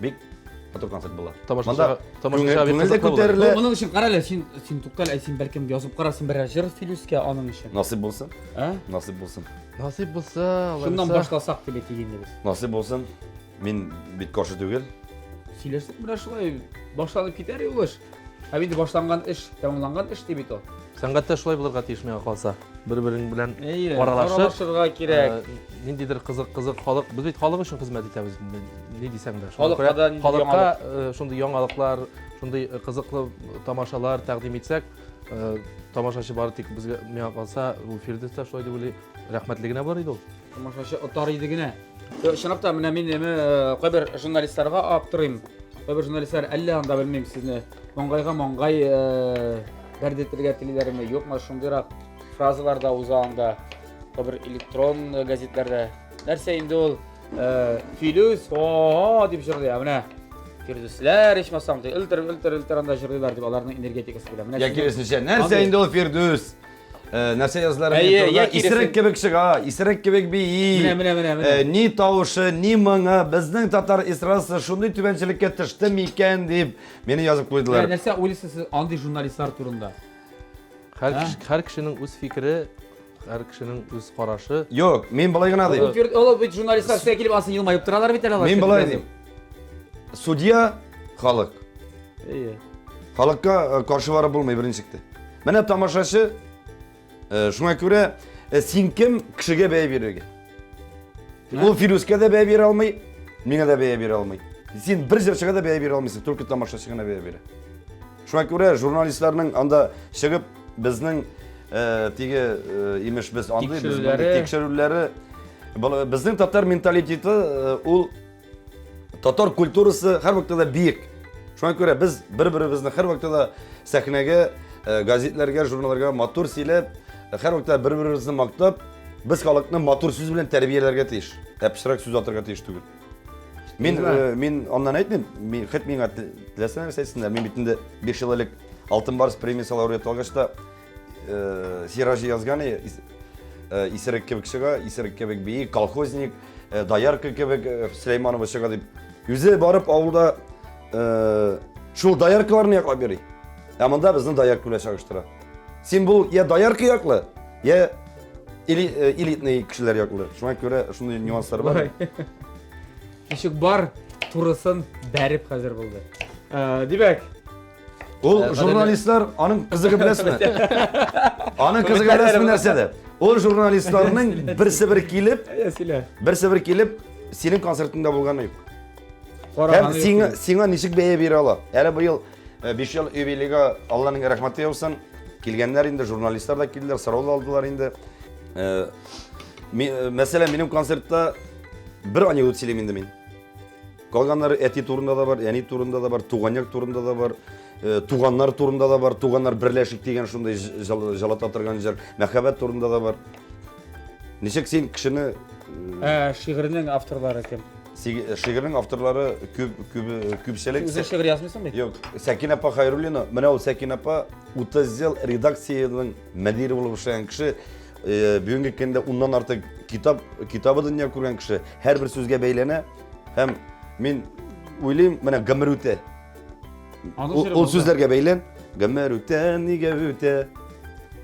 бик матур концерт була. Тамашачыга тамашачыга бик кызыклы була. Моның өчен кара әле, син син туктал, син бәлкем язып карарсың берәр җыр Филүскә аның өчен. Насыйп булсын. Ә? Насыйп булсын. Насыйп булса, Шуннан башласак дип әйтик инде без. Насыйп булсын. Мин бит каршы түгел. Сөйләшсәк менә шулай башланып китәр ул эш. Ә инде башланган эш, тәмамланган эш ди бит ул. Сәнгатьтә шулай булырга тиеш миңа калса. Бер-берең белән аралашып, аралашырга кирәк. Э, ниндидер кызык-кызык халык, без бит халык өчен хезмәт итәбез, ни дисәң дә. Халыкка да халыкка э, шундый яңалыклар, шундый э, кызыклы тамашалар тәкъдим итсәк, тамашачы бары тик безгә миңа калса, бу Фирдүс тә шулай дип уйлый, рәхмәтле генә булыр иде ул. Тамашачы отар иде генә. Чынлап та менә мин кайбер журналистларга аптырыйм. Кайбер журналистлар әллә анда белмим сезне маңгайга маңгай бәрдетергә телиләрме, юкмы, шундыйрак фразалар да уза анда. Кайбер электрон газетләрдә. Нәрсә инде ул Филүс, о дип җырлый, ә менә Фирдүсләр ичмасам ди, өлтер, өлтер, өлтер анда җырлыйлар дип аларның энергетикасы белән. Менә киресенчә, нәрсә инде ул Фирдүс? Э, нәрсә язылар турында исерек кебек чыга, исерек кебек бии. Менә, менә, менә, менә. Э, ни тавышы, ни моңы, безнең татар эстрадасы шундый түбәнчелеккә төште микән дип мине язып куйдылар. Менә нәрсә уйлыйсыз сез андый журналистлар турында? Һәр кеше, һәр кешенең үз фикере, һәр кешенең үз карашы. Юк, мин болай гына дим. Ул бит журналистлар сезгә килеп асын елмаеп торалар бит әле алар. Мин болай дим. Судья халык. Әйе. Халыкка э, каршы барып булмый беренчелектә. Менә тамашачы э, шуңа күрә э, син кем кешегә бәя бирергә? Ул Фирүскә дә бәя бирә алмый, миңа да бәя бирә алмый. Син бер җырчыга да бәя бирә алмыйсың, только тамашачы гына бәя бирә. Шуңа күрә журналистларның анда чыгып безнең э, теге э, имеш без андый без мондый тикшерүләре безнең татар менталитеты э, ул Татар культурасы һәрвакытта да биек. Шуңа күрә без бер-беребезне һәрвакытта да сәхнәгә, э, газетләргә, журналларга матур сөйләп, һәрвакытта бер-беребезне мактап, без халыкны матур сүз белән тәрбияләргә тиеш. Ә пычрак сүз атырга тиеш түгел. Мин э, мин аннан әйтмим, мин хет миңа теләсә нәрсә әйтсеннәр. Мин бит инде 5 ел элек Алтын Барс премиясе лауреаты алгач та э, Сираҗи язган э, исерек кебек чыга, исерек кебек бии, колхозник, э, доярка кебек э, Сөләйманова чыга дип. Үзе барып авылда э, шул дояркаларны яклап йөри. Ә монда безне доярка белән чагыштыра. Син бул я доярка яклы, я или, э, элитный кешеләр яклы. Шуңа күрә шундый нюанслар бар. Ничек бар, турысын бәреп хәзер булды. Э, димәк, Ул журналистлар, аның кызыгы беләсезме? Аның кызыгы беләсезме нәрсәдә? Ул журналистларның берсе бер килеп, берсе бер килеп, синең концертыңда булганы юк. Һәм сиңа, сиңа ничек бәя бирә ала? Әле быел 5 ел юбилейга Алланың рәхмәте яусын. Килгәннәр инде, журналистлар да килделәр, сорау да алдылар инде. Мәсәлән, минем концертта бер анекдот сөйлим инде мин. Калганнары әти турында да бар, әни турында да бар, туган як турында да бар, э, туганнар турында да бар, туганнар берләшик дигән шундый җылыта торган җыр, мәхәббәт турында да бар. Ничек син кешене э, Ә, шигырьнең авторлары кем? Э, шигырьнең авторлары күп күп күпчелек. Үзең шигырь язмыйсың бит? Юк, Сәкинә апа Хайруллина, менә ул Сәкинә апа 30 ел редакциянең мөдире булып эшләгән кеше. Бүгенге көндә уннан артык китап китабы дөнья күргән кеше, һәрбер сүзгә бәйләнә һәм мин уйлыйм, менә гомер үтә. Ул сүзләргә бәйлән. Гомер үтә, нигә үтә?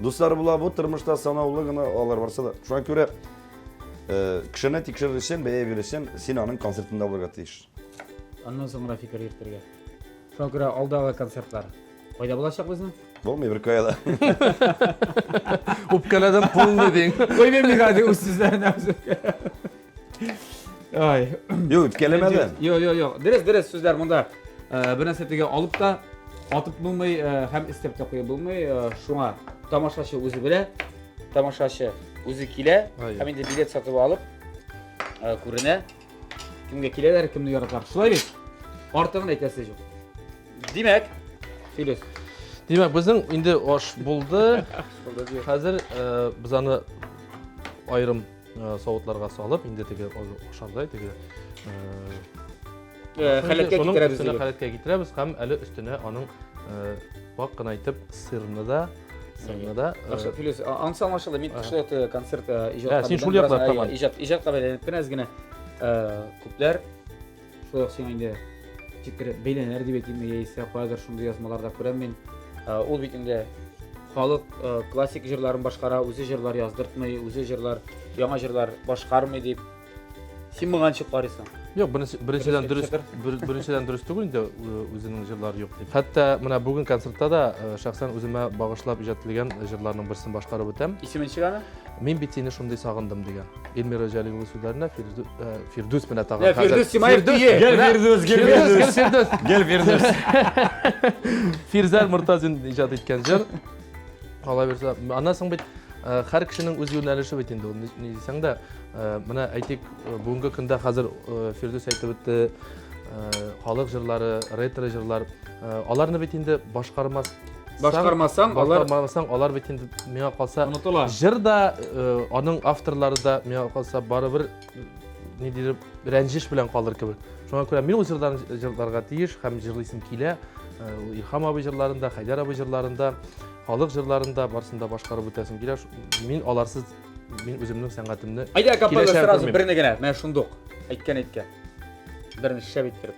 Дуслар була бу тормышта санаулы гына алар барса да. Шуңа күрә кешене тикшерер өчен, бәя бирер өчен син аның концертында булырга тиеш. Аннан соң гына фикер йөртергә. Шуңа күрә алдагы концертлар кайда булачак безнең? Булмый бер кая да. Үпкәләдем полный дин. Куймыйм миңа ди үз сүзләренә үзе. Ай. Юк, үпкәләмәдем. Юк, юк, юк. Дөрес, дөрес сүзләр монда. Бер нәрсә теге алып та атып булмый һәм истәп тә куеп булмый. Шуңа тамашачы үзе белә. Тамашачы үзе килә һәм инде билет сатып алып күренә. Кемгә киләләр, кемне яраталар. Шулай бит? Артыгын әйтәсе юк. Димәк, Филүс. Димәк, безнең инде аш булды. Хәзер без аны аерым савытларга салып, инде теге ашардай теге халәткә китерәбез. Өстенә халәткә китерәбез һәм әле өстенә аның вак кына итеп сырны да сырны да. Яхшы, Филүс, анысы аңлашылды. Мин шулай концерт иҗатка. Син шул яклап тамам. Иҗат иҗатка бәйләнеп кенә әз генә күпләр шулай ук сиңа инде җиткереп бәйләнәләр дип әйтимме, яисә каядыр шундый язмаларда күрәм мин. Ул бит инде халык классик җырларын башкара, үзе җырлар яздыртмый, үзе җырлар, яңа җырлар башкармый дип. Син моңа ничек карыйсың? Юк, беренчедән дөрес, беренчедән дөрес түгел инде үзенең җырлары юк дип. Хәтта менә бүген концертта да шәхсән үземә багышлап иҗат ителгән җырларның берсен башкарып үтәм. Исеме ничек аны? Мин бит сине шундый сагындым дигән. Эльмира Җәлилова сүзләренә Фирдүс менә тагын. Фирдүс Симаев көе. Гел Фирдүс, гел Фирдүс, гел Фирдүс. Гел Фирдүс. Фирзәр Мортазин иҗат иткән җыр. Алла бирсә, аннан соң бит һәр кешенең үз юнәлеше бит инде ул, ни дисәң дә, менә әйтик, бүгенге көндә хәзер Фирдүс әйтеп үтте, халык җырлары, ретро җырлар, аларны бит инде башкармас Башкармасаң, алар башкармасаң, алар бит инде миңа калса онытыла. Җыр да, аның авторлары да миңа калса барыбер ниндидер рәнҗеш белән калыр кебек. Шуңа күрә мин ул җырларны җырларга тиеш һәм җырлыйсым килә. Илһам абый җырларында, Хәйдәр абый җырларында, халык җырларында барысын да башкарып үтәсем килә. Мин аларсыз мин үземнең сәнгатемне Әйдә, капелла сразу берне генә, менә шундук. Әйткән әйткән. Берне шәп иттереп.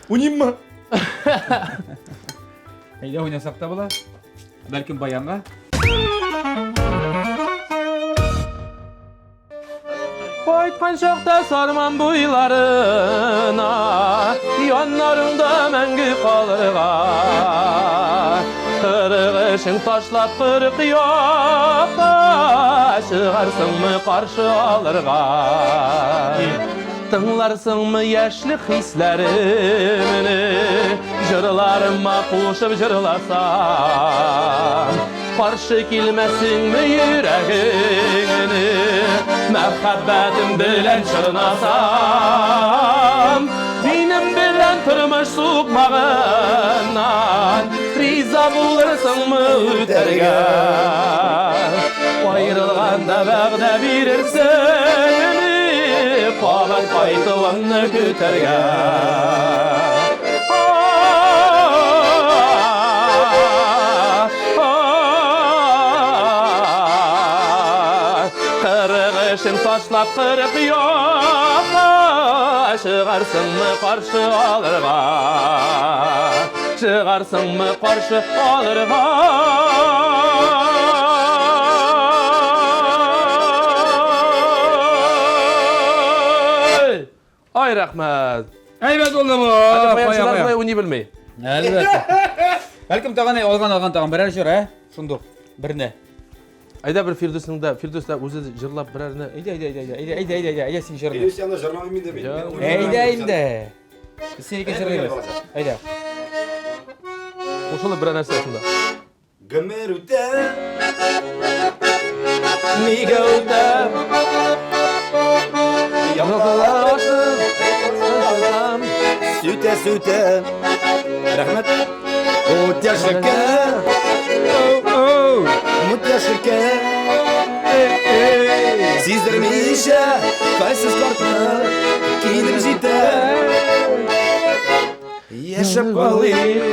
Уйныйммы? Әйдә уйнасак та була. Бәлкем баянга. Кайткан чакта Сарман буйларына, яннарыңда мәңге калырга. Кырык эшең ташлап кырык якка, чыгарсыңмы каршы алырга? Тыңларсыңмы яшьлек хисләремне, җырларыма кушып җырласам? Каршы килмәсеңме йөрәгеңне, мәхәббәтем белән чорнасам? Минем белән тормыш сукмагыннан риза булырсыңмы үтәргә? Аерылганда вәгъдә бирерсеңме, кабат кайтуыңны көтәргә? Кырык эшен ташлап кырык якка, чыгарсыңмы каршы алырга? Чыгарсыңмы каршы алырга? Ай, рәхмәт! Әйбәт булды бу. Баянчылар болай уйный белми. Әлбәттә. Бәлкем тагын алган алган тагын берәр җыр, ә? Шундук. Берне. Әйдә бер Фирдүснең дә, Фирдүс тә үзе җырлап берәрне. Әйдә, әйдә, әйдә, әйдә, әйдә, әйдә, әйдә, әйдә син җырлый. Фирдүс янында җырламыйм инде мин. Әйдә инде. Без синеке җырлыйбыз. Әйдә. Кушылып берәр нәрсә шунда. Гомер үтә. Нигә үтә? Яңгырлар Сүтә, сүтә. Рәхмәт. Ут яшькә. Мут яшькә. Сиздермичә, кайсыз картлык килеп җитә. Яшәп калыйк,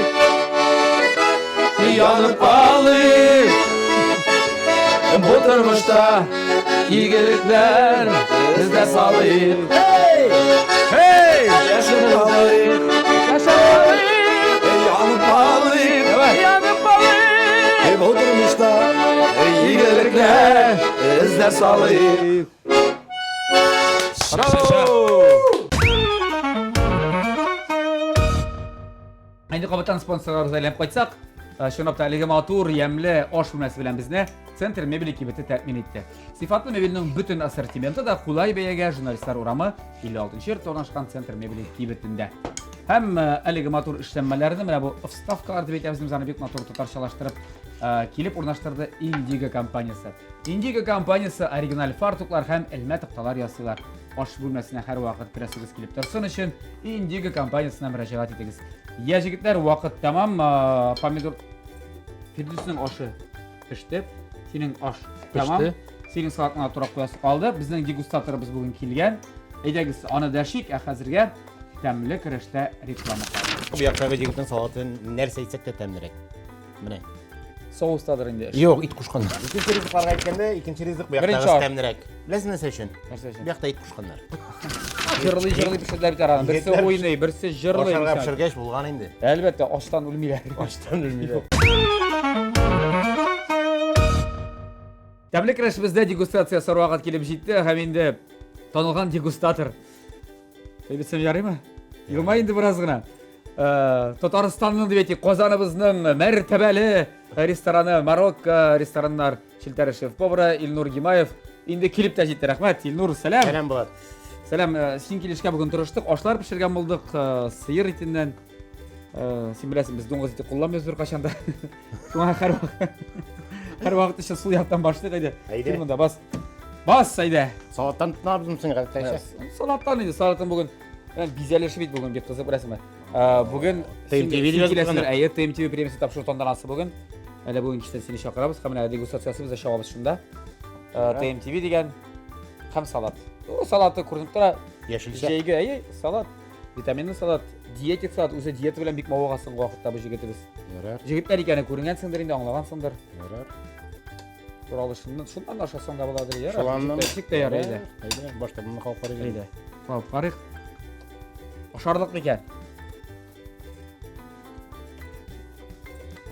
янып калыйк. Бу тормышта игелекләр эзләп салыйк. Hey! Яшәп калыйк. Яшәп калыйк. Янып калыйк. Янып калыйк. Бу тормышта игелекләр эзләп салыйк. Браво! Инде кабаттан спонсорларыбызга әйләнеп кайтсак, э, чынлап та әлеге матур, ямьле аш бүлмәсе белән безне Центр мебели кибете тәэмин итте. Сыйфатлы мебельнең бөтен ассортименты да кулай бәягә Журналистлар урамы 56 йортта урнашкан Центр мебели кибетендә. Һәм э, әлеге матур эшләнмәләрне менә бу вставкалар дип әйтәбез, без аны бик матур татарчалаштырып э, килеп урнаштырды Индиго компаниясе. Индиго компаниясе оригиналь фартуклар һәм элмә такталар ясыйлар. Аш бүлмәсенә һәрвакыт керәсегез килеп торсын өчен Индиго компаниясенә мөрәҗәгать итегез. Я, җегетләр, вакыт тәмам. Помидор Фирдүснең ашы пеште. Синең аш тәмам. Синең салатыңа турап куясы калды. Безнең дегустаторыбыз бүген килгән. Әйдәгез, аны дәшик, ә хәзергә тәмле керештә реклама. Бу яктагы җегетнең салаты нәрсә әйтсәк тә тәмлерәк. Менә. Соустадыр инде. Юк, ит кушканнар. Икенче ризыкларга әйткәндә, икенче ризык бу Беренче яктагысы аш. тәмлерәк. Беләсең нәрсә өчен? Нәрсә өчен? Бу якта ит кушканнар. Җырлый җырлый пешерделәр бит араны. Берсе Егетләр уйный, берсе җырлый. Ашарга мисал. пешергәч булган инде. Әлбәттә, ачтан үлмиләр. Ачтан үлмиләр. Тәмле көрәшебездә дегустация ясар вакыт килеп җитте һәм инде танылган дегустатор. Әйтсәм ярыймы? Елмай инде бераз гына. Э, Татарстанның дип әйтик, Казаныбызның мәртәбәле рестораны Марокко рестораннар челтәре шеф-повары Илнур Гимаев инде килеп тә җитте. Рәхмәт, Илнур, сәлам. Сәлам, Булат. Сәлам, э, син килешкә бүген тырыштык, ашлар пешергән булдык, э, сыер итеннән. Син беләсең, без дуңгыз ите кулланмыйбыз беркайчан да. Шуңа һәр һәр вакыт өчен сул яктан башлыйк әйдә. Әйдә. Кил монда бас. Бас, әйдә. Салаттан тотынабызмы соң гадәттәгечә? Салаттан инде, салаттан бүген бизәлеше бит бүген бик кызык беләсеңме? Бүген TMTV дип язып куйганнар. Әйе, TMTV премиясе тапшыру тантанасы бүген. Әле бүген кичтән сине чакырабыз һәм менә дегустациясе без дә чабабыз шунда. TMTV дигән һәм салат. Ул салаты күренеп тора. Яшелчә. Җәйге, әйе, салат. Витаминлы салат, диетик салат, үзе диета белән бик мавыга соңгы вакытта бу җегетебез. Ярар. Җегетләр икәне күренгәнсеңдер инде, аңлагансыңдыр. Ярар. Туралышыннан шуннан ашасаң да буладыр, ярар. Шуланнан. Ничек тә ярый әйдә. Әйдә, башта моны кабып карыйк. Әйдә. Кабып карыйк. Ашарлык микән?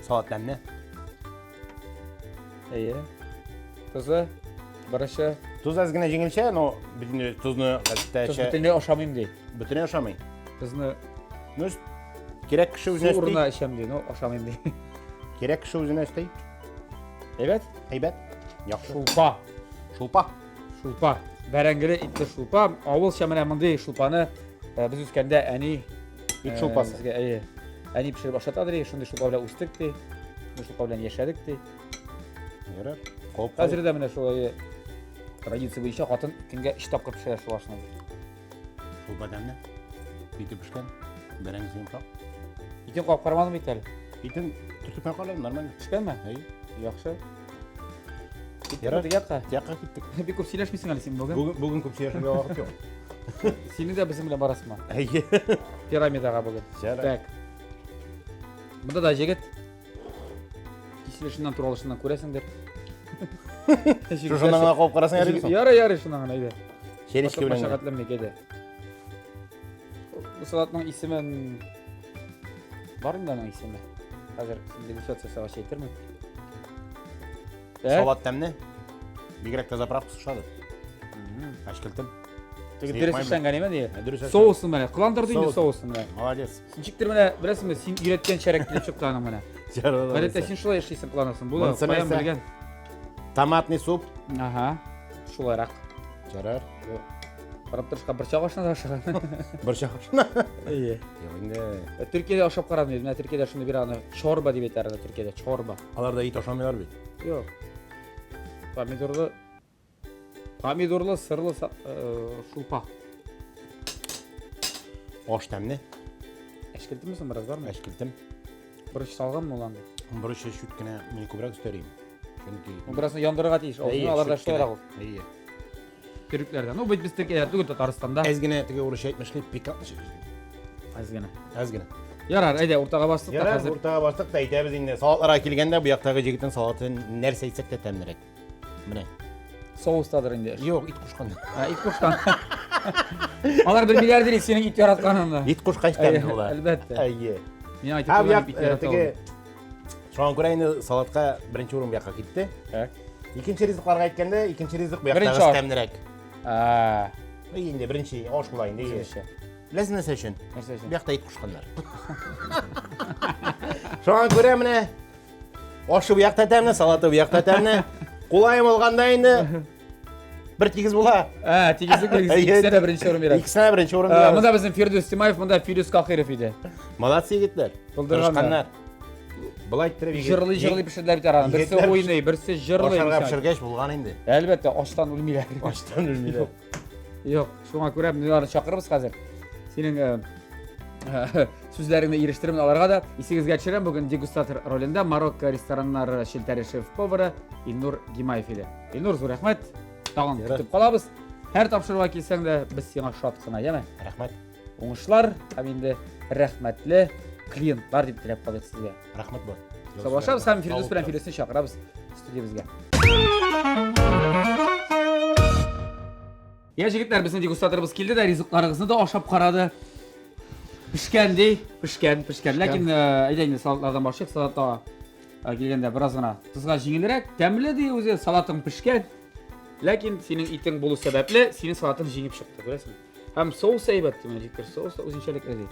Салат тәмле. Әйе. Тозы, борычы. Тоз әз генә җиңелчә, но бөтенләй тозны Тоз гадәттәгечә бөтенләй ашамыйм ди. бөтенләй ашамый. Тозны Ну, кирәк кеше үзенә су өсти. урынына эчәм ди, но ашамыйм ди. Кирәк кеше үзенә өсти. Әйбәт? Әйбәт. Яхшы. Шулпа. Шулпа. Шулпа. Бәрәңгеле итле шулпа. Авылча менә мондый шулпаны э, без үскәндә әни Ит э, шулпасы. безгә, әйе. Әни пешереп ашата ди, шундый шулпа белән үстек ди. Шундый шулпа белән яшәдек ди. Ярар. Кабып Хәзер дә менә шулай традиция буенча хатын көнгә 3 тапкыр пешерә шул ашны. Шулпа тәмле. Ите пешкән. Бәрәңгесе йомшак. Итен кабып карамадым бит әле. Итен төртеп кенә карадым, нормально. Пешкәнме? Әйе. Яхшы. Киттек Ярар. теге якка. Якка киттек. Бик күп сөйләшмисең әле син бүген. Бүген бүген күп сөйләшергә вакыт юк. Синең дә безнең белән барасыңмы? Әйе. Пирамидага бүген. Ярар. Так. Монда да җегет. Киселешеннән туралышыннан күрәсеңдер. Шушыннан гына кабып карасаң ярый соң. Ярый, ярый, шуннан гына әйдә. Чәнечке белән. генә. Мәшәкатьләнмик, әйдә. Бу салатның исемен бар инде аның исеме. Хәзер дегустация ясагач әйтермен. Так. Салат тәмле. Бигрәк тә заправкасы ошады. Әчкелтем. Теге Сыек дөрес май белән. эшләнгән име ни? Ә, дөрес эшләнгән. Соусын менә кыландырды инде Соусын. соусын менә. Молодец. Ничектер менә беләсеңме, син өйрәткәнчәрәк килеп чыкты аның менә. Гадәттә син шулай эшлисең, кыланасың. Була, Монысы каян нәрсә? белгән? Томатный суп. Ага. Шулайрак. Ярар. Карап торышка борчак ашына да ашаган. Борчак ашына. Әйе. Юк инде. Төркиядә ашап карадым инде. Менә Төркиядә шуны бирә аны чорба дип әйтәләр аны Төркиядә, чорба. Алар да ит ашамыйлар бит. Юк. Помидорлы Помидорлы сырлы э, шулпа. Аш тәмле. Әчкелтемме соң бераз бармы? Әчкелтем. Борыч салганмы ул анда? Борычы чүт кенә мин күбрәк өстәрим. Чөнки Ул бераз яндырырга тиеш. Авызына аларда шулайрак ул. Әйе. Төрекләрдә. Ну, бит без Төркиядә түгел, Татарстанда. Әз генә теге урысча әйтмешли пикантный. Әз генә. Әз генә. Ярар, әйдә, уртага бастык та Ярар, хәзер. уртага бастык та әйтәбез инде. Салатларга килгәндә бу яктагы җегетнең салаты нәрсә әйтсәк тә тәмлерәк. Менә. Соустадыр инде. Юк, ит кушкан. Ә, ит кушкан. Алар белмиләр ди синең ит яратканыңны. Ит кушкач тәмле була. Әлбәттә. Әйе. Мин айтып Һәм куйган як ит ярата теге шуңа күрә инде салатка беренче урын бу якка китте. Так. Икенче ризыкларга әйткәндә, икенче ризык бу Беренче яктагы аш. тәмлерәк. А, Ой, инде беренче аш була инде. үзебезчә. Беләсең нәрсә өчен? Нәрсә өчен? Бу якта ит кушканнар. Шуңа күрә менә ашы бу якта тәмле, салаты бу якта тәмле. Кулаем алганда инде бер тигез була. Ә, тигезлек тигез. Әйе. Икесенә дә беренче урын бирә. Икесенә дә беренче урын бирәбез. Монда безнең Фирдүс Тимаев, монда Филүс Кахиров иде. Молодцы егетләр. Булдырганнар. Тырышканнар. Былай иттереп егет. Җырлый җырлый пешерделәр бит араны. Берсе Егетләр уйный, берсе җырлый. Ашарга пешергәч булган инде. Әлбәттә, аштан үлмиләр. Аштан үлмиләр. Юк, шуңа күрә мин аларны чакырырбыз хәзер. Синең э, э, сүзләреңне ирештерермен аларга да. Исегезгә төшерәм, бүген дегустатор ролендә Марокко рестораннары челтәре шеф-повары Илнур Гимаев иде. Илнур, зур рәхмәт. Тагын көтеп калабыз. Һәр тапшыруга килсәң дә, без сиңа шат кына, яме? Рәхмәт. Уңышлар һәм инде рәхмәтле клиентлар дип теләп калыйк сезгә. Рәхмәт бар. Саубуллашабыз һәм Фирдүс белән Филүсне чакырабыз студиябезгә. Я, җегетләр, безнең дегустаторыбыз килде дә ризыкларыгызны да ашап карады. Пешкән ди, пешкән, пешкән. Ләкин э, әйдә инде салатлардан башлыйк. Салатта э, килгәндә бераз гына тозга җиңелрәк, тәмле ди үзе, салатың пешкән. Ләкин синең итең булу сәбәпле, синең салатың җиңеп чыкты, күрәсеңме? Һәм соус әйбәт, менә җиткер, соус та үзенчәлекле ди.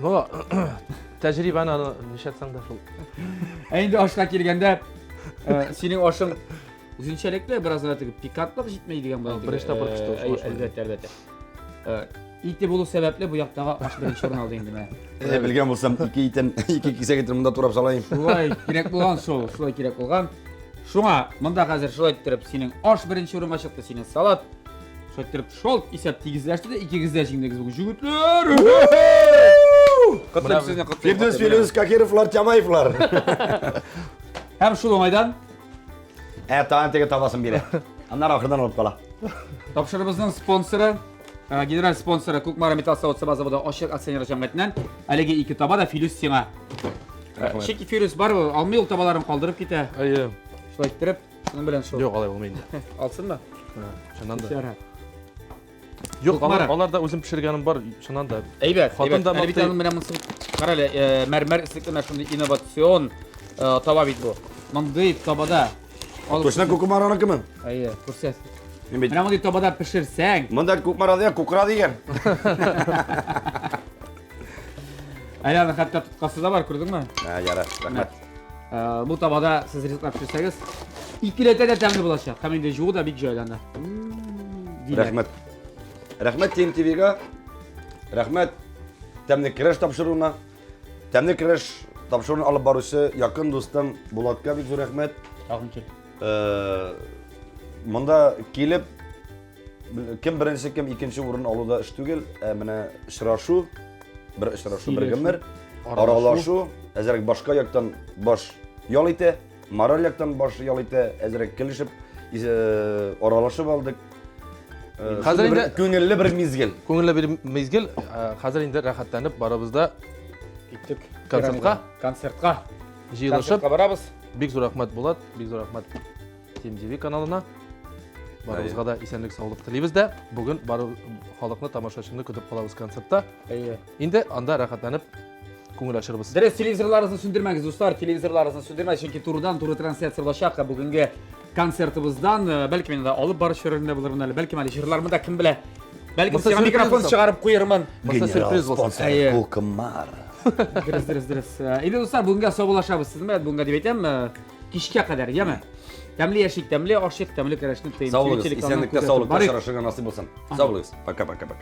Ну, тәҗрибәне аны нишләтсәң дә шул. Ә инде ашка килгәндә, э, синең ашың үзенчәлекле, бераз гына теге пикантлык җитмәй дигән була. Беренче тапкыр пеште ул, шул аш. Әлбәттә, әлбәттә. Э, ите булу сәбәпле бу яктагы аш беренче урын алды инде менә. Э, белгән булсам, ике итен, ике кисәк итен монда турап салайым. Шулай кирәк булган шул, шулай кирәк булган. Шуңа монда хәзер шулай иттереп синең аш беренче урынга чыкты, синең салат. Шулай иттереп шолт исәп тигезләште дә икегез дә җиңдегез бүген. Җегетләр! Котлыйм сезне, котлыйм. Фирдүс, Филүс, Кахировлар, Тямаевлар. Һәм шул уңайдан Ә, тагын теге табасын бирә. Аннары ахырдан алып кала. Тапшырыбызның спонсоры, э, генераль спонсоры Кукмара металл савыт-саба заводы ачык акционерлар җәмгыятеннән. Әлеге ике таба да Филүс сиңа. Рәхмәт. Чөнки Филүс барыбер алмый ул табаларын калдырып китә. Әйе. Шулай иттереп, шуның белән шул. Юк, алай булмый инде. Алсынмы? Чыннан да. Ярар. Юк, Кукмара. алар, алар да үзем пешергәнем бар, чыннан да. Әйбәт, Хатын әйбәт. да Әле бит мактый. аның менә монысы кара әле, э, мәрмәр эслекле менә шундый инновацион э, таба бит бу. Мондый табада алып Точно Кукмараныкымы? Әйе, күрсәт. Мин бит Менә мондый табада пешерсәң, Монда Кукмара дигән, Кукра дигән. әле аның хәтта тоткасы да бар, күрдеңме? Ә, ярар, рәхмәт. Э, бу табада сез ризыклар пешерсәгез, икеләтә дә тәмле булачак. Һәм инде жуы да бик җайлы анда. Диләр. Рәхмәт. Рәхмәт Тим ТВ-га. Рәхмәт Тәмле көрәш тапшыруына. Тәмле көрәш тапшыруын алып баручы якын дустым Булатка бик зур рәхмәт. Тагын кил. Э, монда килеп кем беренче, кем икенче урын алуда эш түгел, ә менә очрашу, бер очрашу, бер гомер, аралашу, әзрәк башка яктан баш ял итә, мораль яктан баш ял итә, әзрәк килешеп, э, аралашып алдык. Э, Хәзер шундый бер инде- күңелле бер мизгел. Күңелле бер мизгел, э, хәзер инде рәхәтләнеп барыбыз да Киттек. Концертка? Концертка. җыелышып. Концертка барабыз. Бик зур рәхмәт Булат, бик зур рәхмәт Тим TV каналына. Барыбызга да исәнлек саулык телибез дә. Бүген бар халыкны, тамашачыны көтеп калабыз концертта. Әйе. Инде анда рәхәтләнеп күңел ачырбыз. Дөрес, телевизорларыгызны сүндермәгез, дуслар, телевизорларыгызны сүндермәгез, чөнки турыдан-туры трансляция булачак бүгенге концертыбыздан. Э, Бәлки мин анда алып баручы ролендә булырмын әле, бәлки әле җырлармын да, кем белә. Бәлки Монысы сиңа сюрприз микрофон булсын. чыгарып куермын. Монысы сюрприз булсын. Әйе. Кукмара. Дөрес, дөрес, дөрес. Э, Инде дуслар, бүгенгә саубуллашабыз сезнең белән, бүгенгә дип әйтәм, э, кичкә кадәр, яме? Тәмле яшик, тәмле ашыйк, тәмле көрәшне Сау булыгыз, телеканалынан исәнлектә, күзәтеп саулыкта барыйк. очрашырга насыйп булсын. Сау булыгыз. Пока, пока, пока.